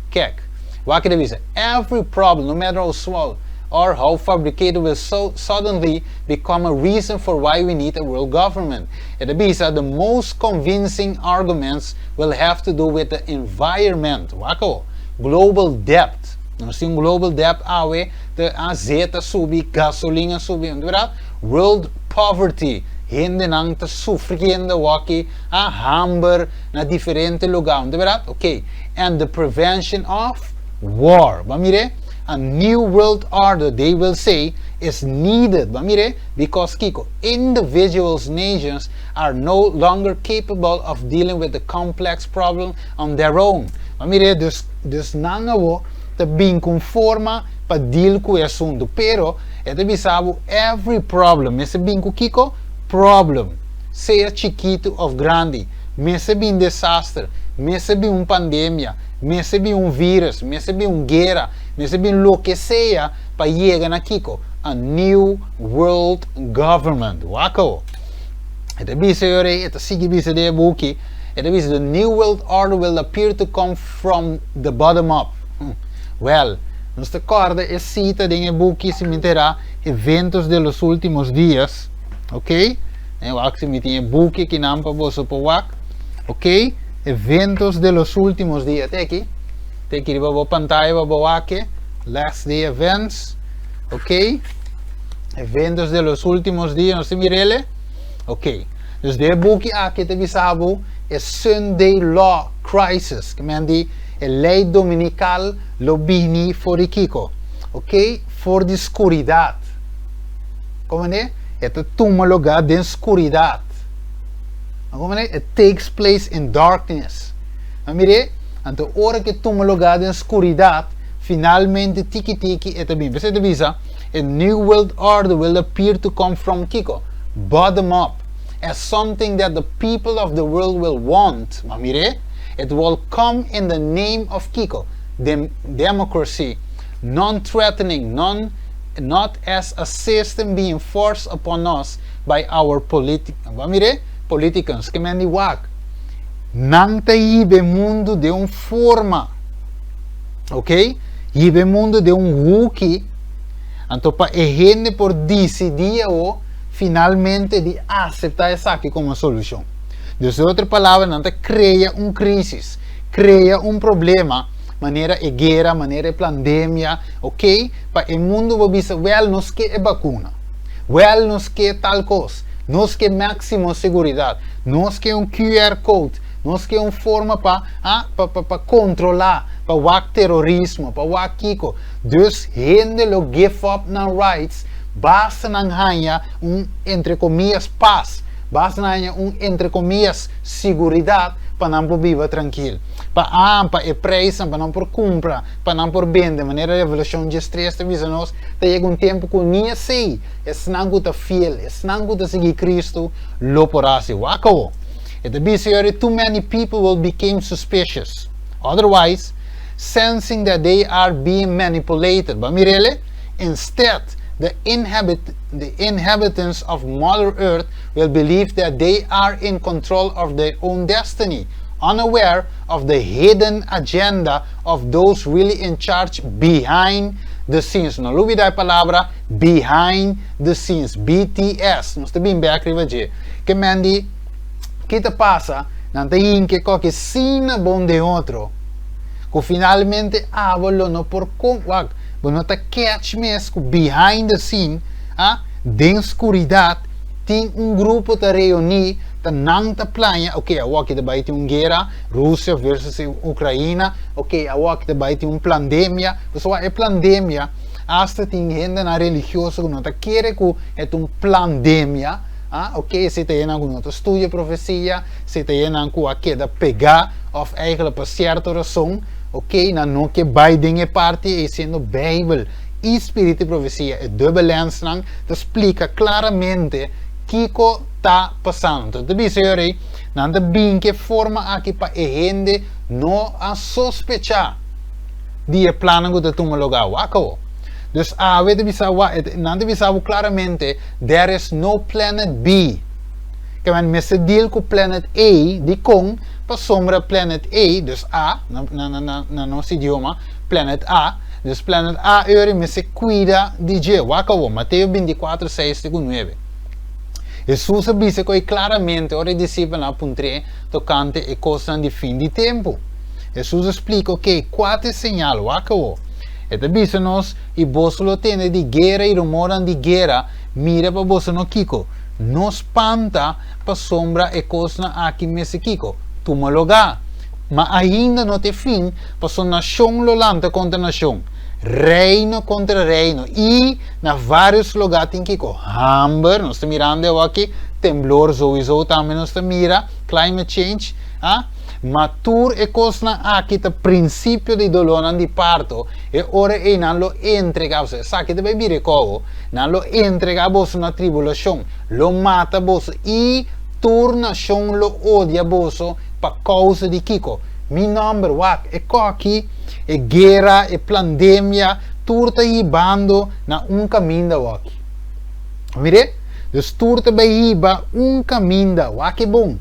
Keck. Wak e ta bisa: "Every problem, no matter how small or how fabricated, will so suddenly become a reason for why we need a world government." E ta bisa: "The most convincing arguments will have to do with the environment." Wak, global debt. Nos tin global debt awe, e azeta a subi, gasolin a subi, berdat? World poverty, hendenan ta sufriendo aki, a hamber na diferente lugá, berdat? Ok. And the prevention of war. Ban mira, "A new world order," they will say, "is needed." Ban mira, because kiko, "individuals, nations are no longer capable of dealing with the complex problem on their own." Ban mira, dus nan awo ta bin ku forma pa deal ku e asuntu. Pero, e ta bisa bo every problem, mester bin ku kiko? Problem. Sea chikitu òf grandi, mester bin desaster, mester bin un pandemia, mester bin un virus, mester bin un guera, mester bin loke sea pa yega na kiko? A new world government. Wak. E ta bisa, e ta sigui bisa den e buki, e ta bisa: "The new world order will appear to come from the bottom up." Well, nos ta kòrda e sita den e buki Cimentera, Eventos de los Últimos Días, ok? Eu acho que mi tin e buki akinan pa bo por wak, ok? Eventos de los Últimos Días, t'e aki, t'e aki riba bo pantaya pa bo wak, Last Day Events, ok? Eventos de los Últimos Días, nos ta mir'é? Ok. Dus den e buki aki ta bisa bo e Sunday Law Crisis, ke men di e lei dominikal lo bini for di kiko, ok? For di skuridat. Kon e? E ta tuma lugá den skuridat. Kon e? It takes place in darkness. Ma mira, anto ora ku tuma lugá den skuridat, finalmente tiki tiki e ta bin. Bo ta bisa, "A new world order will appear to come from kiko? Bottom up, as something that the people of the world will want." Ma mira, "It will come in the name of kiko? Democracy, non-threatening, not as a system being forced upon us by our mire, politicians." Ke men di wak. Nan ta hiba mundu di un forma. Ok? Hiba mundu den un huki. Anto pa e hende por disidí o finalmente di aseptá esaki komo solushon. Dus ku otro palabra, nan ta krea un krísis, krea un problema, manera e guera, manera e pandemia, ok? Pa e mundu por bisa: "Well, nos ke e vakuna. Well, nos ke tal kos. Nos ke máksimo seguridat. Nos ke un QR code. Nos ke un forma pa ah, pa kontrolá, pa wak terorismo, pa wak kiko." Dus hende lo give up nan rights, basta nan haña un, entre komia, pas, basta nan haña un, entre komia, seguridat pa nan por biba trankil. Pa ah, pa e preis, pa nan por kumpra, pa nan por bende, manera Revelashon 13 ta bisa nos, ta yega un tempu ku ni esei, esnan ku ta fiel, esnan ku ta sigui Kristu, lo por hasi. Wak awo. E ta bisa, "Too many people will become suspicious. Otherwise, sensing that they are being manipulated." But mira e, "Instead, the inhabitants of Mother Earth will believe that they are in control of their own destiny, unaware of the hidden agenda of those really in charge behind the scenes." No lubidá e palabra behind the scenes, BTS. Nos ta bin bèk riba dje. Ke men di, kiko ta pasa? Nan ta hinka e kos asina bon den otro. Ku finalmente abo lo no por kon, wak, bo no ta catch mes ku behind the scene, ah, den skuridat tin un grupo ta reuní, ta nan ta plania, ok, awoki ta bai tin un guera, Rusia versus Ukraina, ok, awoki ta bai tin un plandemia, pasobra e plandemia, hasta tin hendenan religioso ku no ta kere ku e ta un plandemia, ah, ok, esei ta hendenan ku no ta studia profesia, esei ta hendenan ku a keda pegá òf eigenlijk pa sierto rason, ok, nan no ke bai den e parti ei siendo Beibel i Spiritu di Profesia, e dubbel lensnan ta splika klaramente kiko ta pasando. Ta bisa yo rei, nan ta bin ke forma aki pa e hende no a sospechá di e plannan ku ta tuma lugá. Wak awo. Dus awe ta bisa wa, nan ta bisa bo klaramente, there is no planet B. Ke men mester deal ku planet A, dikon? Pasobra planet A, dus A, na, na, na, na nos idioma, planet A, dus planet A eur mester kuida di dje. Wak awo, Mateo 24, 6 te ku 9. Hesus a bisa ku ei klaramente ora e disipelnan a puntr'é tokante e kosnan di fin di tempu. Hesus a splika, Oke, kua ta e señal? Wak awo. E ta bisa nos, I boso lo tende di guera i rumornan di guera, mira pa boso no kiko? No spanta, pasobra e kosnan aki mester kiko? Tuma lugá. Ma ainda no ta e fin, pasobra nashon lo lanta kontra nashon, reino kontra reino, i na vários lugá tin kiko? Hamber, nos ta mirando awor aki, temblor souiso tambe nos ta mira, climate change, ah? Ma tur e kosnan aki ta prinsipio di dolónan di parto, e ora ei nan lo entregá boso, esaki ta bai bira e kobo, nan lo entregá boso na tribulashon, lo mata boso, i tur nashon lo odia boso pa kousa di kiko? Mi nòmber. Wak, e koki, e guera, e plandemia, tur ta hibando na un kaminda awaki. Mir'é? Dus tur ta bai hiba un kaminda. Wak e bon.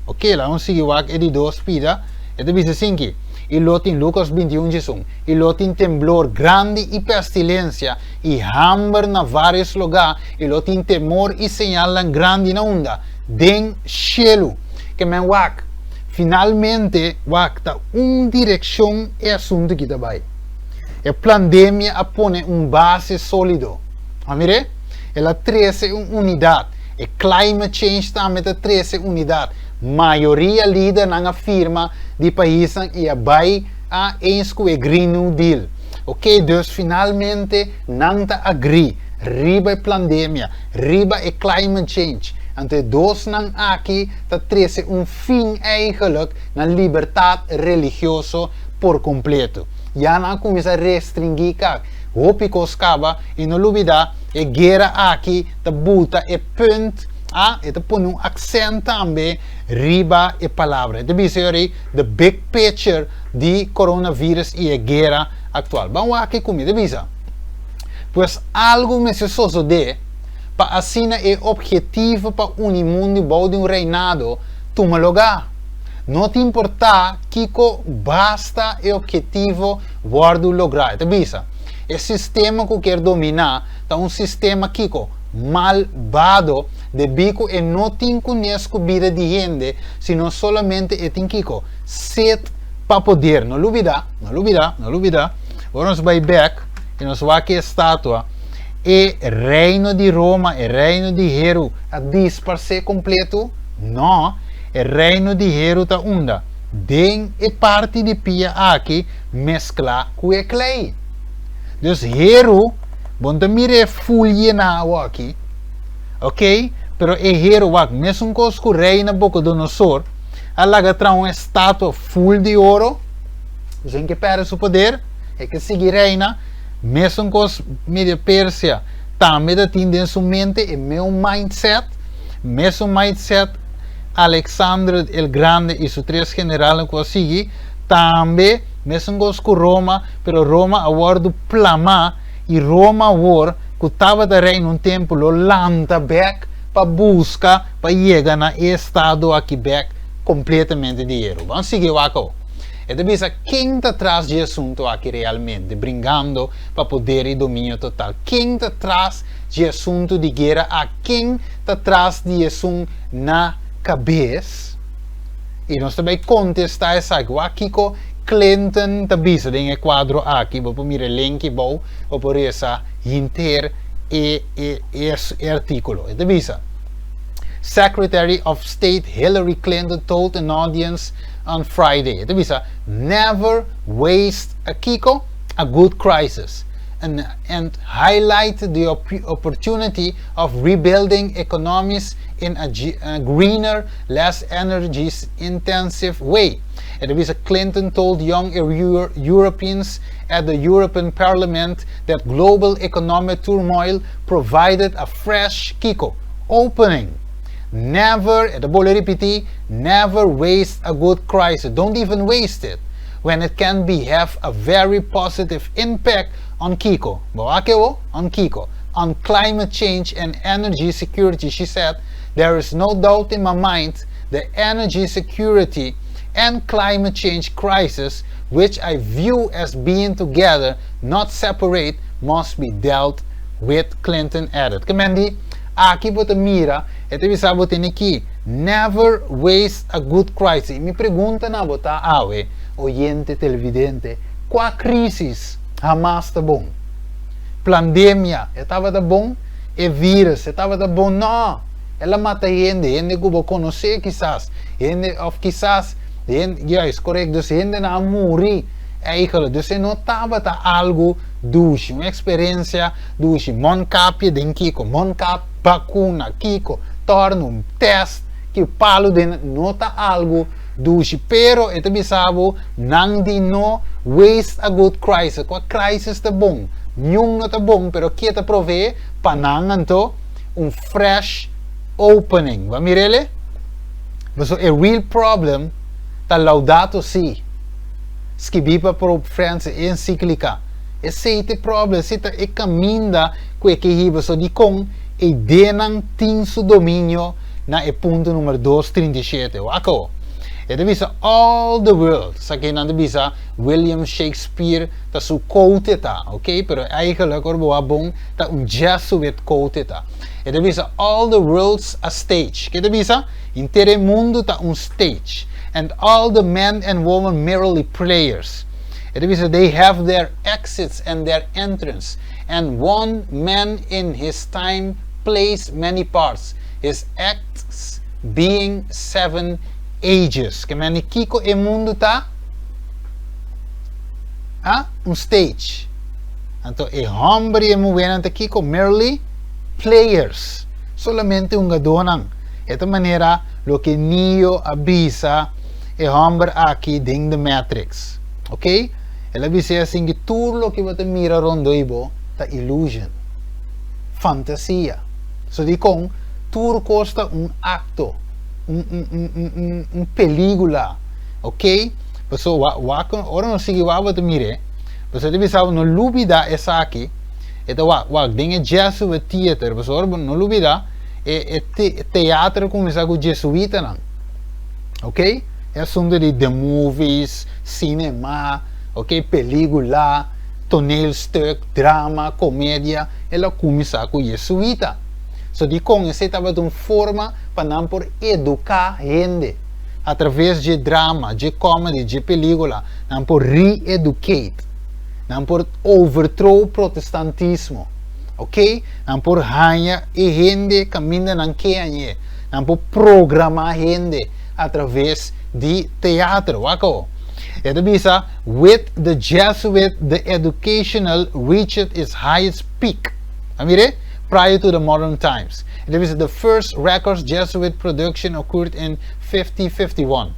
Ok, laga nos sigui wak e di dos pida. E ta bisa asinki, I lo tin, Lukas 21 djesun, i lo tin temblor grandi i pestilensia i hamber na vários lugá, i lo tin temor i señalnan grandi na unda? Den shelu. Ke men wak, finalmente wak ta un direkshon e asuntu ki ta bai. E plandemia a pone un base sólido. A mir'é? El a trese un unidat. E climate change tambe ta trese unidat. Mayoria lidernan a firma di paisnan i a bai a eens ku e Green New Deal. Ok, dus finalmente nan ta agree riba e plandemia, riba e climate change. Anto e dosnan aki ta trese un fin eigenlijk na libertat religioso por kompleto. Ya nan a kuminsá restringí kak hopi kos kaba i no lubidá e guera aki ta buta e punt, a e ta pone un aksènt tambe riba e palabra. E ta bisa yori the big picture di coronavirus i e guera aktual. Ban wak e ku mi ta bisa. Pues algu mester sosodé pa asina e objetivo pa uni mundu bou di un reinado tuma lugá. No ta importá kiko basta e objetivo wòrdu lográ. E ta bisa, E sistema ku kier dominá ta un sistema kiko? Malbado, debí ku e no tin kunes ku bida di hende, sino solamente e tin kiko? Set pa poder. No lubidá, no lubidá, no lubidá, ora nos bai bèk i nos wak e estatua, e reino di Roma, e reino di Heru a disparsé kompletu? No, e reino di Heru ta unda? Den e parti di pia aki mesklá ku e klei. Dus heru, bo no ta mira e ful yená awoki, ok? Pero e heru, wak, mesun kos ku rei Nabucodonosor a laga traha un estatua ful di oro, dus e ke pèrdè su poder, e ke sigui reina, mesun kos Media Persia tambe ta tin den su mente e meun mindset, mesun mindset Alexandre el Grande i su tres generalnan ku a sigui, tambe mesun kos ku Roma, pero Roma a wòrdu plamá i Roma awor ku tabata reina un tempu lo lanta bèk pa buska pa yega na e estado aki bèk kompletamente di heru. Ban sigui wak awor. E ta bisa ken ta tras dje asuntu aki realmente, bringando pa poder i dominio total? Ken ta tras dje asuntu di guera aki? Ken ta tras di esun na kabes? I nos ta bai kontestá esaki. Wak kiko. Clinton ta bisa den e kuadro aki, bo por mira e link bou, bo por lesa henter e artíkulo. E ta bisa: Secretary of State Hillary Clinton told an audience on Friday. E ta bisa: "Never waste a kiko, a good crisis." And highlight the opportunity of rebuilding economies in a greener, less energy intensive way. E ta bisa: Clinton told young Europeans at the European Parliament that global economic turmoil provided a fresh kiko opening. Never, e ta bolbe ripití, never waste a good crisis. Don't even waste it when it can be have a very positive impact on kiko. On kiko. On climate change and energy security, she said, "There is no doubt in my mind the energy security and climate change crisis, which I view as being together, not separate, must be dealt with," Clinton added. Ke men di, aki bo ta mira, e ta bisa bo aki, never waste a good crisis. Mi pregunta na bo ta awe, oyente televidente, kua krísis hamas ta bon? Pandemia, tabata bon? E vírùs, tabata bon? No. El a mata hende, hende ku bo konosé kisas, hende, òf kisas, hende, yes, korekto, dus hende a muri, eigenlijk, dus no tabata algu dushi, un eksperensia dushi, mondkapje den kiko, mondkap, vakuna, kiko, torna un test, ku palu den, no ta algu dushi, pero e ta bisa bo, nan di no waste a good crisis, kua crisis ta bon? Ningun no ta bon, pero ku ta provee pa nan anto un fresh opening. Bo a mir'é? So, a real problem ta Laudato Si. Skibí pa Pope Francis, ensíklika. Esei ta e problema, esei ta e kaminda ku e ke hiba so di kon e denan tin su dominio na e punto number 237. Wak awor. E ta bisa all the world. Esaki nan ta bisa William Shakespeare ta su quote ta, ok? Pero eigenlijk ora bo bon ta un Jesuit quote ta. E ta bisa all the world's a stage. Ki ta bisa? Henter mundu ta un stage. And all the men and women merely players. E ta bisa they have their exits and their entrance. And one man in his time plays many parts. His acts being seven ages. Ke men kiko e mundu ta? Ah, un stage. Anto, e hòmber i muhé ta kiko merely players. Solamente hungadónan. E ta manera loke Neo a bisa e hòmber aki den The Matrix. Ok? El a bisa asina ku tur loke bo ta mira rònt di bo ta illusion. Fantasia. So di kon tur kos ta un akto, un pelíkula. Ok? So, wa, ora nos sigui wak bo mira. Bo ta bisa no lubidá esaki. Anto wak, wak, den e Jesuit Theater, bo no lubidá e teatro a kuminsá ku jesuitanan. Ok? E asuntu di the movies, cinema, ok, pelíkula, toneelstuk, drama, komedia, el a kuminsá ku jesuita. So di kon esei tabata un forma pa nan por eduká hende atraves di drama, di comedy, di pelíkula, nan por re-educate, nan por overthrow protestantismo, ok? Nan por haña e hende kaminda nan ke, nan por programá hende atraves di teatro, wak. E ta bisa, with the Jesuit, the educational reached its highest peak. Mira? Prior to the modern times. E ta bisa, the first records Jesuit production occurred in 5051.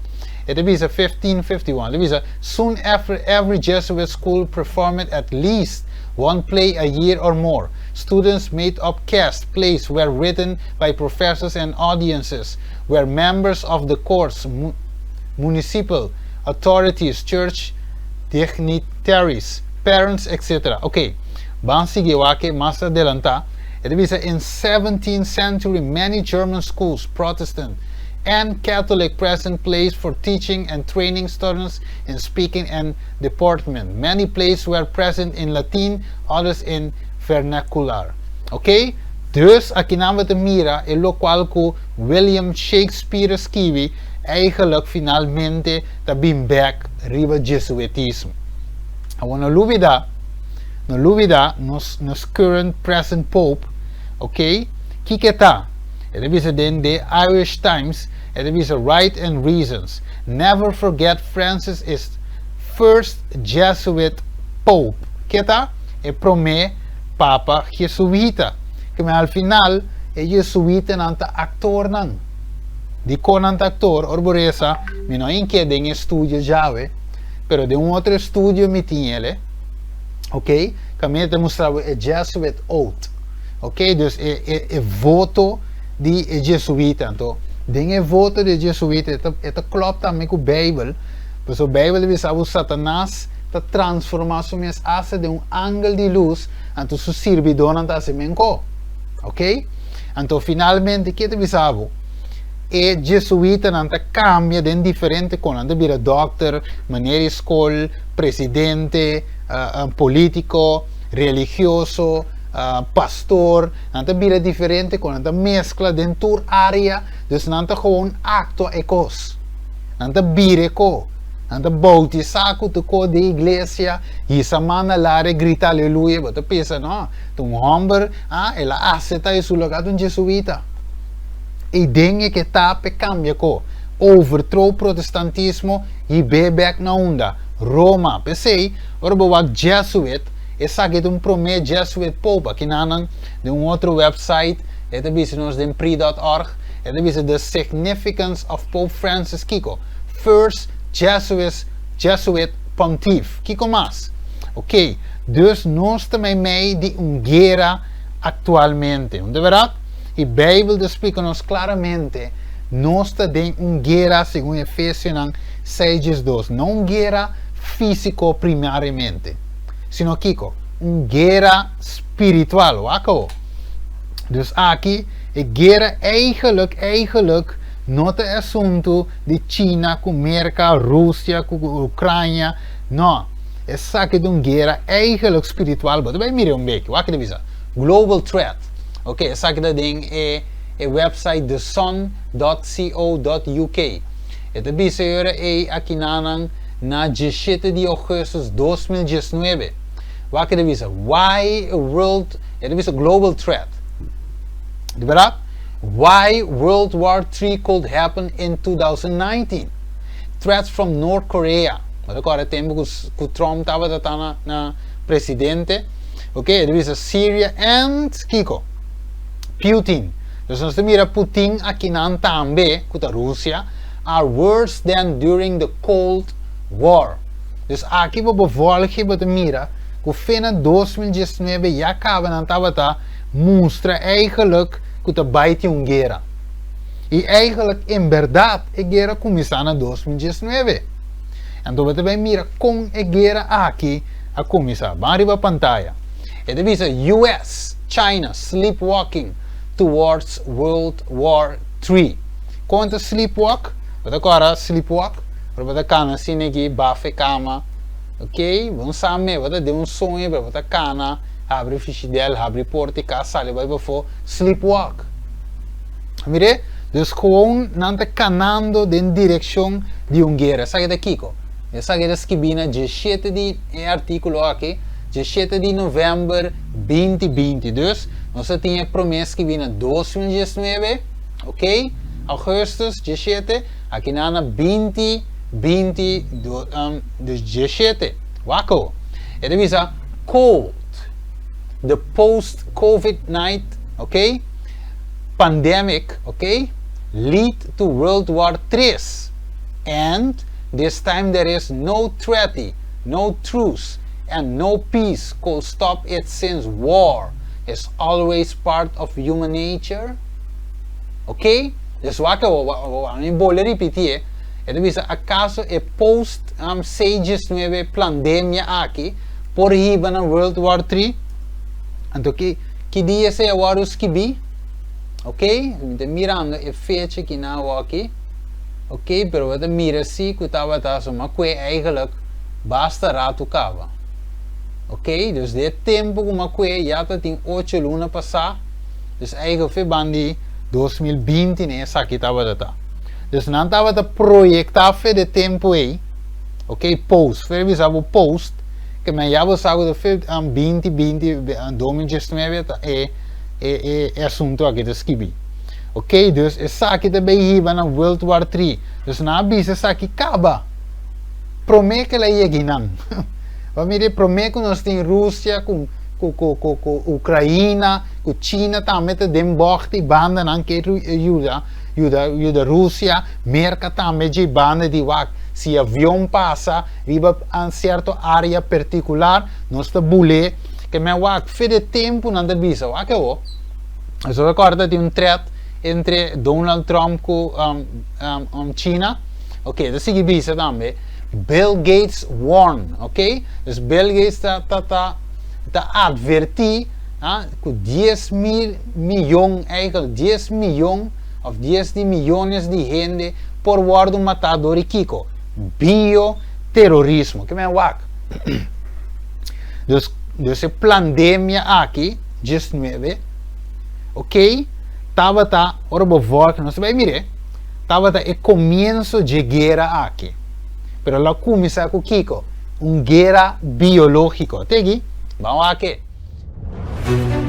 E ta bisa 1551. E ta bisa, soon after every Jesuit school performed at least one play a year or more. Students made up cast plays were written by professors and audiences, were members of the courts, municipal authorities, church dignitaries, parents, etc. Ok, ban sigui aki mas adelantá. E ta bisa in 17th century many German schools, Protestant and Catholic, present plays for teaching and training students in speaking and deportment. Many plays were present in Latin, others in vernacular. Ok? Dus aki nan ta mira e lokual ku William Shakespeare a skirbi. Eigenlijk finalmente ta bin bek riba jesuitismo. Awor no lubida, no lubida nos nos current present pope, ok, kiko e ta? E ta bisa den The Irish Times, e ta bisa right and reasons, never forget Francis is first Jesuit pope. Ke ta? E prome papa jesuita. Keme al final e jesuitanan ta actornan. Dikon nan ta aktor? Ora bo resa, mi no a inke den e studio djawe, pero den un otro estudio mi tin el, ok, kaminda ta mustra bo e Jesuit oath, ok, dus e e e voto di e jesuita. Anto, den e voto di e jesuita e ta e ta klòp tambe ku Beibel, pasobra Beibel ta bisa bo Satanas ta transformá su mes asta den un angel di lus, anto su sirbidónan ta hasi menkó, ok. Anto finalmente ke ta bisa bo? E jesuitanan ta kambia den diferente kon. Nan ta bira dòkter, meneer di skol, presidente, politiko, religioso, pastor. Nan ta bira diferente kon. Nan ta meskla den tur área. Dus nan ta gewoon aktua e kos. Nan ta bira e ko. Nan ta boutisá ku tur kos den iglesia, hisa man na lare, grita aleluya. Bo ta pensa, no, ta un hòmber. Ah, el a acepta e su loga di un jesuita. I den e ke ta p'e cambia co. Overthrow protestantismo i be bek na unda? Roma. P'esey, ora bo wak Jesuit, esaki ta un prome Jesuit Pope. Aki nanan den un otro website e ta bisa nos den pri dot org, e ta bisa The significance of Pope Francis kiko? First Jesuis Jesuit Pontiff. Kiko mas? Ok, dus nos ta meimei di un guera aktualmente. No ta bèrdat? I Beibel ta splika nos klaramente, nos ta den un guera segun Efesionan 6:12. No un guera físiko primariamente, sino kiko? Un guera spiritual. Wak awo. Dus aki e guera eigenlijk, eigenlijk no ta e asuntu di China ku Merka, Rusia ku Ukrania. No. Esaki ta un guera eigenlijk spiritual. Bo ta bai mira un beki. Wak ta bisa. Global threat. Ok, esaki ta den e e website thesun.co.uk. E ta bisa e ora ei akinanan na 17 di augustus 2019. Wak ta bisa. Why world, e ta bisa global threat. Di berdad? Why World War III could happen in 2019. Threats from North Korea. Bo ta kòrda e tempu ku ku Trump tabata ta na na presidente. Ok, e ta bisa Syria and kiko? Putin. Dus nos ta mira Putin akinan tambe, ku ta Rusia, are worse than during the Cold War. Dus aki bo por volge bo ta mira ku fe na 2019 ya kaba nan tabata mustra eigenlijk ku ta bai tin un guera. I eigenlijk en bèrdat e guera kuminsá na 2019. Anto bo ta bai mira kon e guera aki a kuminsá. Ban riba pantaya. E ta bisa US, China sleepwalking towards World War III. Kon ta sleepwalk? Bo ta kòrda sleepwalk? Ora bo ta kana asina aki baf e kama. Ok, bo no sa me, bo ta den un soño pero bo ta kana, habri fishidèl, habri porta di kas, sali bai pafó, sleepwalk. Mire, dus gewoon nan ta kanando den direkshon di un guera. Esaki ta kiko? Esaki ta skibí na 17 di e artíkulo aki, 17 di novèmber 2020. Dus, nos a tin e promé skibí na 2019, ok, augustus 17, aki nan na 2020, dus 17. Wak awo. E ta bisa, Cold, the post-COVID-19, ok, pandemic, ok, lead to World War Tres and this time there is no treaty, no truce and no peace could stop it since war is always part of human nature. Ok, dus wak awo, mi bolbe ripiti e, e ta bisa acaso e post um, 6-19 plandemia aki por hiba na World War III? Anto ki ki dia esei a wòrdu skibí? Ok, mi ta mirando e fecha ki nan awor aki. Ok, pero bo ta mira si ku tabata so m'a kue eigenlijk basta ratu kaba. Ok, dus di e tempu ku m'a kue ya ta tin ocho luna pasá, dus eigenlijk fe ban di 2020 ne esaki tabata ta. Dus nan tabata proyektá fe de tempu ei, ok, post, fe bisa bo post, ke men ya bo sa ku fe 20, 20, 2019 ta e, e, e, e asuntu aki ta skibi. Ok, dus esaki ta bay hiba na World War III. Dus nan a bisa esaki kaba. Promé ku el a yega einan. Bo mira, promé ku nos tin Rusia ku ku ku ku ku Ukraina, ku China tambe ta den bògt i bandanan ke yuda yuda yuda Rusia, Merka tambe dje banda di wak si avion pasa riba sierto área partikular nos ta bul'é ke men wak fe de tempu nan ta bisa wak awor. Nos ta kòrda tin un threat entre Donald Trump ku China. Ok, ta sigui bisa tambe Bill Gates warn, ok? Dus Bill Gates ta ta ta ta advertí ah, ku 10.000 miyon, eigenlijk 10 miyon of 10 di miyones di hende por wòrdu matá dor di kiko? Bioterorismo. Ke men wak? Dus, dus e plandemia aki, 19, ok, tabata, ora bo vòlg, nos ta bai mir'é, tabata e komienso dje guera aki. Pero lo a kuminsá ku kiko? Un guera biológiko. Te aki, ban wak e.